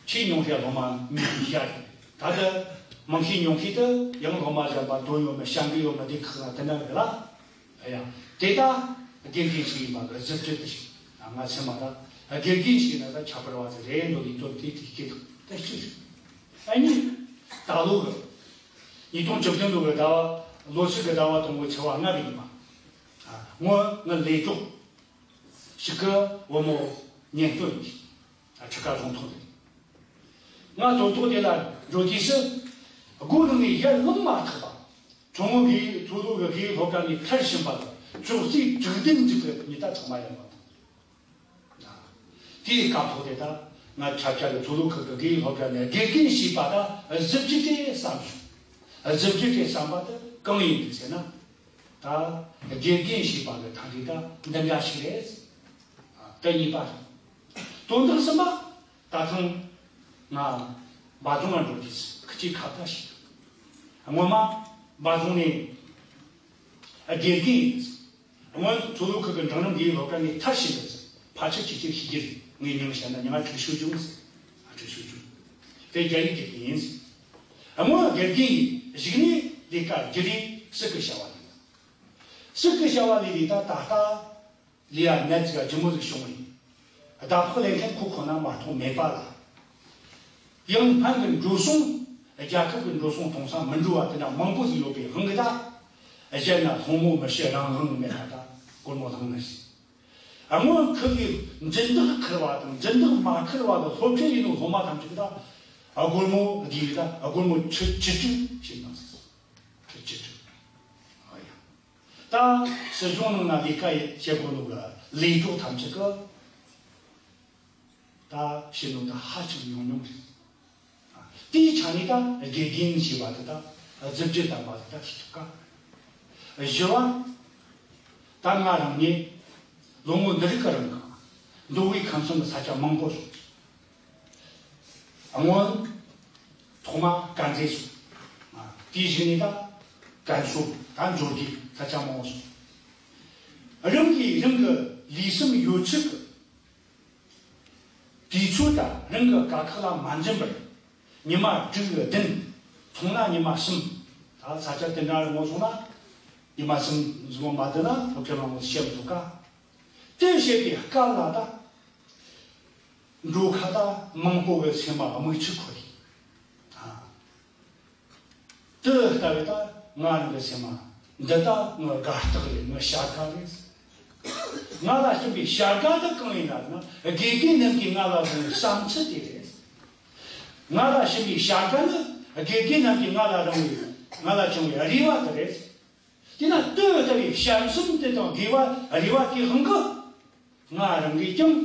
ཆེས་ཉུང་ཤོས་སློབ་མ་མི་བཞི་བརྒྱ་རེད། ད་ལྟ་མང་ཤོས་ཉུང་ཤོས་དེ་ཡང་སློབ་མ་གཞན་པ་འདོན་ཡོད་མེད་བྱ་འགུལ་ཡོད་མེད་དེ་ཁག་ན་དེ་འདྲ་རེད་ལ། ཡ། དེ་ད་དགེ་རྒན་ཞིག་ཡིན་པ་གི་གཟི་བརྗིད་དེ་ཞིག་ང་ཚོས་མ་ད་དགེ་རྒན་ཞིག་ན་ད་ཁྱད་པར་བ་ཚོ་རེད་འདུག་ཡིན་དོན་དེ་དེ་སྐད་དུ་ད་ཅི་རེད། ཨ་ནི་ད་ལོ་གི་ཉིས་སྟོང་བཅུ་བདུན་ལོ་གི་ཟླ་བ་ལོ་གཅིག་གི་ཟླ་བ་དང་པོའི་ཚེས་པ་ལྔ་གི་ཉིན་མ། ཨ། སྔོན་ང་ལས་གྲོགས་ཤིག་གི་བུ་མོ་གཉེན་སྟོན་ཡིན། ཨ། ཁྲི་ཀ་རྫོང་ཐོག་ནས། ང་དོན་ཐོག་དེ་ལ་འགྲོ་དུས་སུ། སྒོ་ནང་ནས་ཡར་ལངས་མ་ཐུབ་པ། མཚོ་སྔོན་དགེ་མཚོ་ལྷོ་གི་དགེ་སློབ་གྲྭ་ནས་ཐར་ཕྱིན་པ་ལ་ཅོག་ཙེ་དྲུག་བདུན་འཇིག་གི་ཉི་ཟླ་ཚང་མ་ཡོང་བ་དང་། དེའི་སྐབས་ཐོག་དེ་དག་ང་ཆབ་ཆ་གི་མཚོ་ལྷོ་ཁུལ་གྱི་དགེ་སློབ་གྲྭ་ནས་དགེ་རྒན་ཞེས་པ་དག་གཟི་བརྗིད་ཅེས་བསམ་བྱུང་། གཟི་བརྗིད་ཅེས་བསམ་པ་དེ་གང་ཡིན་ཟེར་ན། ད་དགེ་རྒན་ཞེས་པ་གི་ཐ་སྙད་ད་འདི་འདྲ་ཞིག་རེད། ད་གཉིས་པ་རེད། དོན་དག་གསུམ་པ། ད་ཐེངས་ང་འབའ་རྫོང་ལ་འགྲོ་དུས་ཁི་ཅིག་ཁ་བརྡ་ཞིག་སྔོན་མ་འབའ་རྫོང་ནས་དགེ་རྒན་ཡིན། སྔོན་མཚོ་ལྷོ་ཁུལ་གྱི་འབྲིང་རིམ་དགེ་སློབ་གྲྭ་ནས་ཐར་ཕྱིན་པ་ཟེར། ཕལ་ཆེར་ཁྱེད་ཀྱིས་ཤེས་ཀྱི་རེད། ངའི་མིང་བཤད་ན་ཉི་མ་ཁྲུ་ཤོད་ཅུང་ཟེར། ཨ། ཁྲུ་ཤོད་ཅུང་། དེ་རྒྱ་ཡིག་དགེ་རྒན་ཡིན་ཟེར། སྔོན་དགེ་རྒན་ཡིན། གཞུག་ནས་ལས་ཀ་བརྒྱུད་རིང་སྲིད་ཀྱི་བྱ་བ་ལས། སྲིད་ཀྱི་བྱ་བ་ལས་རིང་ད་ད་ལྟ་ལས་ཡ་ནད་ཅིག་ལྗིད་མོ་ཟིག་བྱུང་བས། ཟླ་ཕོགས་ལེན་མཁན་ཁོ་ཁོ་ན་མ་གཏོགས་མེད་པ་ལ། ཡང་སྨན་གྱི་འགྲོ་སོང་། རྒྱལ་ཁབ་ཀྱི་འགྲོ་སོང་གཏོང་ས་མི་འགྲོ་བ་དེ་འདྲ་མང་པོ་ཟིག་ཡོད་པའི་དབང་གིས་ད། གཞན་ན་སློང་མོ་མི་བྱེད་རང་དབང་མེད་པ་ད་སྒོར་མོ་བླངས་ནི་ཞིག་སྔོན་ཁུར་གི་འཛིན་བདག་ཁུར་བ་དང་འཛིན་བདག་མ་ཁུར་བ་གི་སློབ་ཆེན་ཡིན་ནོ་སློབ་མ་ཐམས་ཅད་ད་སྒོར་མོ་བསྡུས་ད་སྒོར་མོ་ཁྲི་ཁྲི་བཅུ་ཞིག་བླངས་སོང་། ཁྲི་ཁྲི་བཅུ། ཨ་ཡ། ད་སྲིད་གཞུང་ནང་ན་ལས་ཀ་བྱེད་དགོས་ནོ་གི་ལས་གྲོགས་ཐམས་ཅད་ཀྱི་ད་བྱེད་ནོ་ད་ཧ་ཅང་ཉུང་ཉུང་རེད། དེའི་ཆ་ནས་ད་དགེ་རྒན་ཞེས་པ་དེ་ད་གཟི་བརྗིད་ལྡན་པ་དེ་ད་ཤེས་ཐུབ་ཀ། བཞི་བ། ད་ང་རང་ཉིད་ལོ་ངོ་འདི་རིགས་ཀྱི་རིང་ལ་མདོ་དབུས་ཁམས་གསུམ་གྱི་ས་ཆ་མང་པོ་སོང་། སྔོན་ཐོག་མ་དཀར་མཛེས་སོང་། དེའི་གཞུག་ནས་ད་ཀན་སུའུ་ད་འབྱོར་གྱི་ས་ཆ་མང་པོ་སོང་། རང་གིས་རང་གི་ལུས་སེམས་ཡོད་ཚད་ཀྱི་དུས་ཚོད་དང་རང་གི་དཀའ་ཁག་ལ་མ་འཛེམས་པར་ཉི་མ་དྲུག་བདུན། ཐུང་ན་ཉི་མ་གསུམ། ད་ས་ཆ་དེ་འདྲ་རུ་ངོ་སོང་ན་ཉི་མ་གསུམ་ཟིག་མ་བསྡད་ན་སློབ་གྲྭ་ནང་ངོ་བཤད་མི་ཐུབ་ཀ། དེ་བྱེད་པའི་སྐབས་ལ་ད་འགྲོ་ཁ་ད་མང་པོ་གི་སེམས་མ་དམིགས་ཆུ་ཁོལ་ཡིན། ཨ། དེ་ལྟ་བུའི་ད་ང་རང་གི་སེམས་མ་འདི་ད་ངའི་དགའ་རྟགས་རེད། ངའི་བྱ་དགའ་རེད། ང་ལ་བྱིན་པའི་བྱ་དགའ་དེ་གང་ཡིན་ལབ་ན་དགེ་རྒན་རྣམས་ཀྱིས་ང་ལ་བྱིན་པའི་བྱམས་བརྩེ་དེ་རེད། ང་ལ་བྱིན་པའི་བྱ་དགའ་ནི་དགེ་རྒན་རྣམས་ཀྱིས་ང་ལ་རིང་བའི་ང་ལ་བྱིན་པའི་རེ་བ་དེ་རེད། དེས་ན་དེ་ལྟ་བུའི་བྱམས་སེམས་དེ་དང་དགེ་བ་རེ་བ་དེའི་དབང་གིས་ང་རང་གིས་ཀྱང་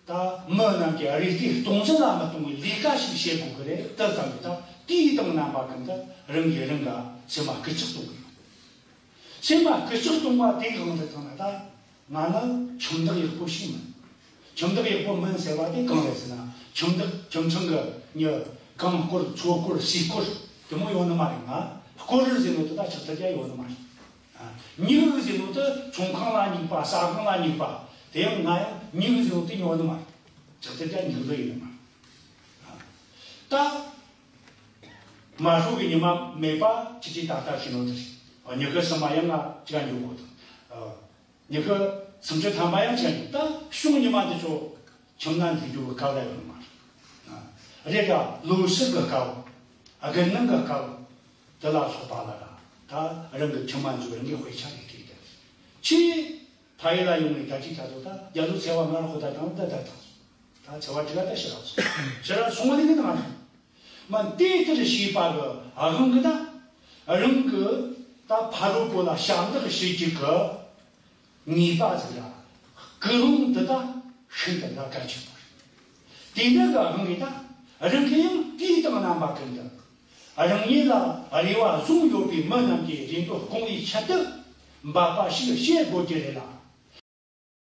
ད་མི་རྣམས་ཀྱི་རེ་ལྟོས་སྟོང་ཟད་ལ་མི་གཏོང་བའི་ལས་ཀ་ཞིག་བྱེད་དགོས་ཀྱི་རེད། དེ་ཙམ་གྱིས་ད་དུས་དང་རྣམ་པ་ཀུན་ཏུ་རང་གིས་རང་གི་སེམས་མ་སྐུལ་ལྕག་གཏོང་གི་ཡོད། སེམས་མ་སྐུལ་ལྕག་གཏོང་བ་དེའི་དབང་དུ་བཏང་ན་ད་ང་ནི་ཁྱིམ་བདག་ཡག་པོ་ཞིག་མིན། ཁྱིམ་བདག་ཡག་པོ་མིན་ཟེར་བ་དེ་གང་རེད་ཟེར་ན། ཁྱིམ་བདག་ཁྱིམ་ཚང་གི་མྱི་རྐང་བསྐོར་མཚོ་བསྐོར་ཟས་བསྐོར་དེ་མོ་ཡོད་ནི་མ་རེད། ང་བསྐོར་ཟེར་ནོ་དེ་ད་ཆགས་ཐུབ་ཀྱི་ཡོད་ནི་མ་རེད། ཨ། སྨྱུག་ཟེར་ནོ་དེ་ཚོང་ཁང་ལ་སྨྱུག་པ། ཟ་ཁང་ལ་སྨྱུག་པ། དེ་ཡང་ང་ཡང་སྨྱུག་ཟེར་ནོ་དེ་ཉོ་ནི་མ་རེད། ཆགས་ཐུབ་ཀྱི་སྨྱུག་ལོ་ཡིན་ནི་མ་རེད། ཨ། ད་མ་ཧྲུག་གི་ཉི་མ་མེད་པ་ཁྱེད་ཀྱིས་ད་ལྟ་ཤེས་ནོ་དེ་རེད། ཨ། ཉི་ཤུ་སུམ་པ་ཡང་ང་ཅིག་འགྱོ་དགོས་དང་། ཨ། ཉི་ཤུ་སུམ་ཅུ་ཐམ་པ་ཡང་ཅིག་འགྱོ། ད་གཞུང་ཉི་མ་འདི་ཚོ་ཁྱིམ་ན་འདུག་རྒྱུ་གི་སྐབས་ལ་ཡོད་ནི་མ་རེད། ཨ། རེད་ད་ལོ་གསར་གི་སྐབས། དགུན་གནང་གི་སྐབས། དེ་ལ་སོགས་པ་ལ་ར་ད་རང་གི་ཁྱིམ་མ་འཛུགས། རང་གི་དཔེ་ཆ་རེ་བྲིས་ཏེ། ཁྱེད་ཕ་ཡུལ་ལ་ཡོང་ནས་ད་ཅི་ད་ཚོ་ད་རྒྱ་ལོ་ཚེས་པ་ལྔ་ར་ཧོ་ད་དང་ད་ད་དང་། ད་ཚེས་པ་དྲུག་ད་ཕྱི་ར་སོང་། ཕྱི་ར་སོང་བ་ནི་ནི་ང་མ་དེ་ལྟར་བྱས་པ་གི་དབང་གིས་ད་རང་གི་ད་ཕ་རོལ་པོ་ལ་ཞབས་འདེགས་ཞུ་རྒྱུ་གི་ངེས་པ་ཟིག་ལ་ཀུན་སློང་འདི་ད་ཤིན་ཏུ་ན་གལ་ཆེན་པོ་རེད། དེ་འདྲ་གི་དབང་གིས་ད་རང་གིས་ཡང་དུས་དང་རྣམ་པ་ཀུན་ཏུ་རང་ཉིད་ལ་རེ་བ་བཟུང་ཡོད་པའི་མི་རྣམས་ཀྱི་རེ་འདོད་སྐོང་བའི་ཆེད་དུ་འབད་པ་ཞིག་བྱེད་དགོས་ཀྱི་རེད་ལ།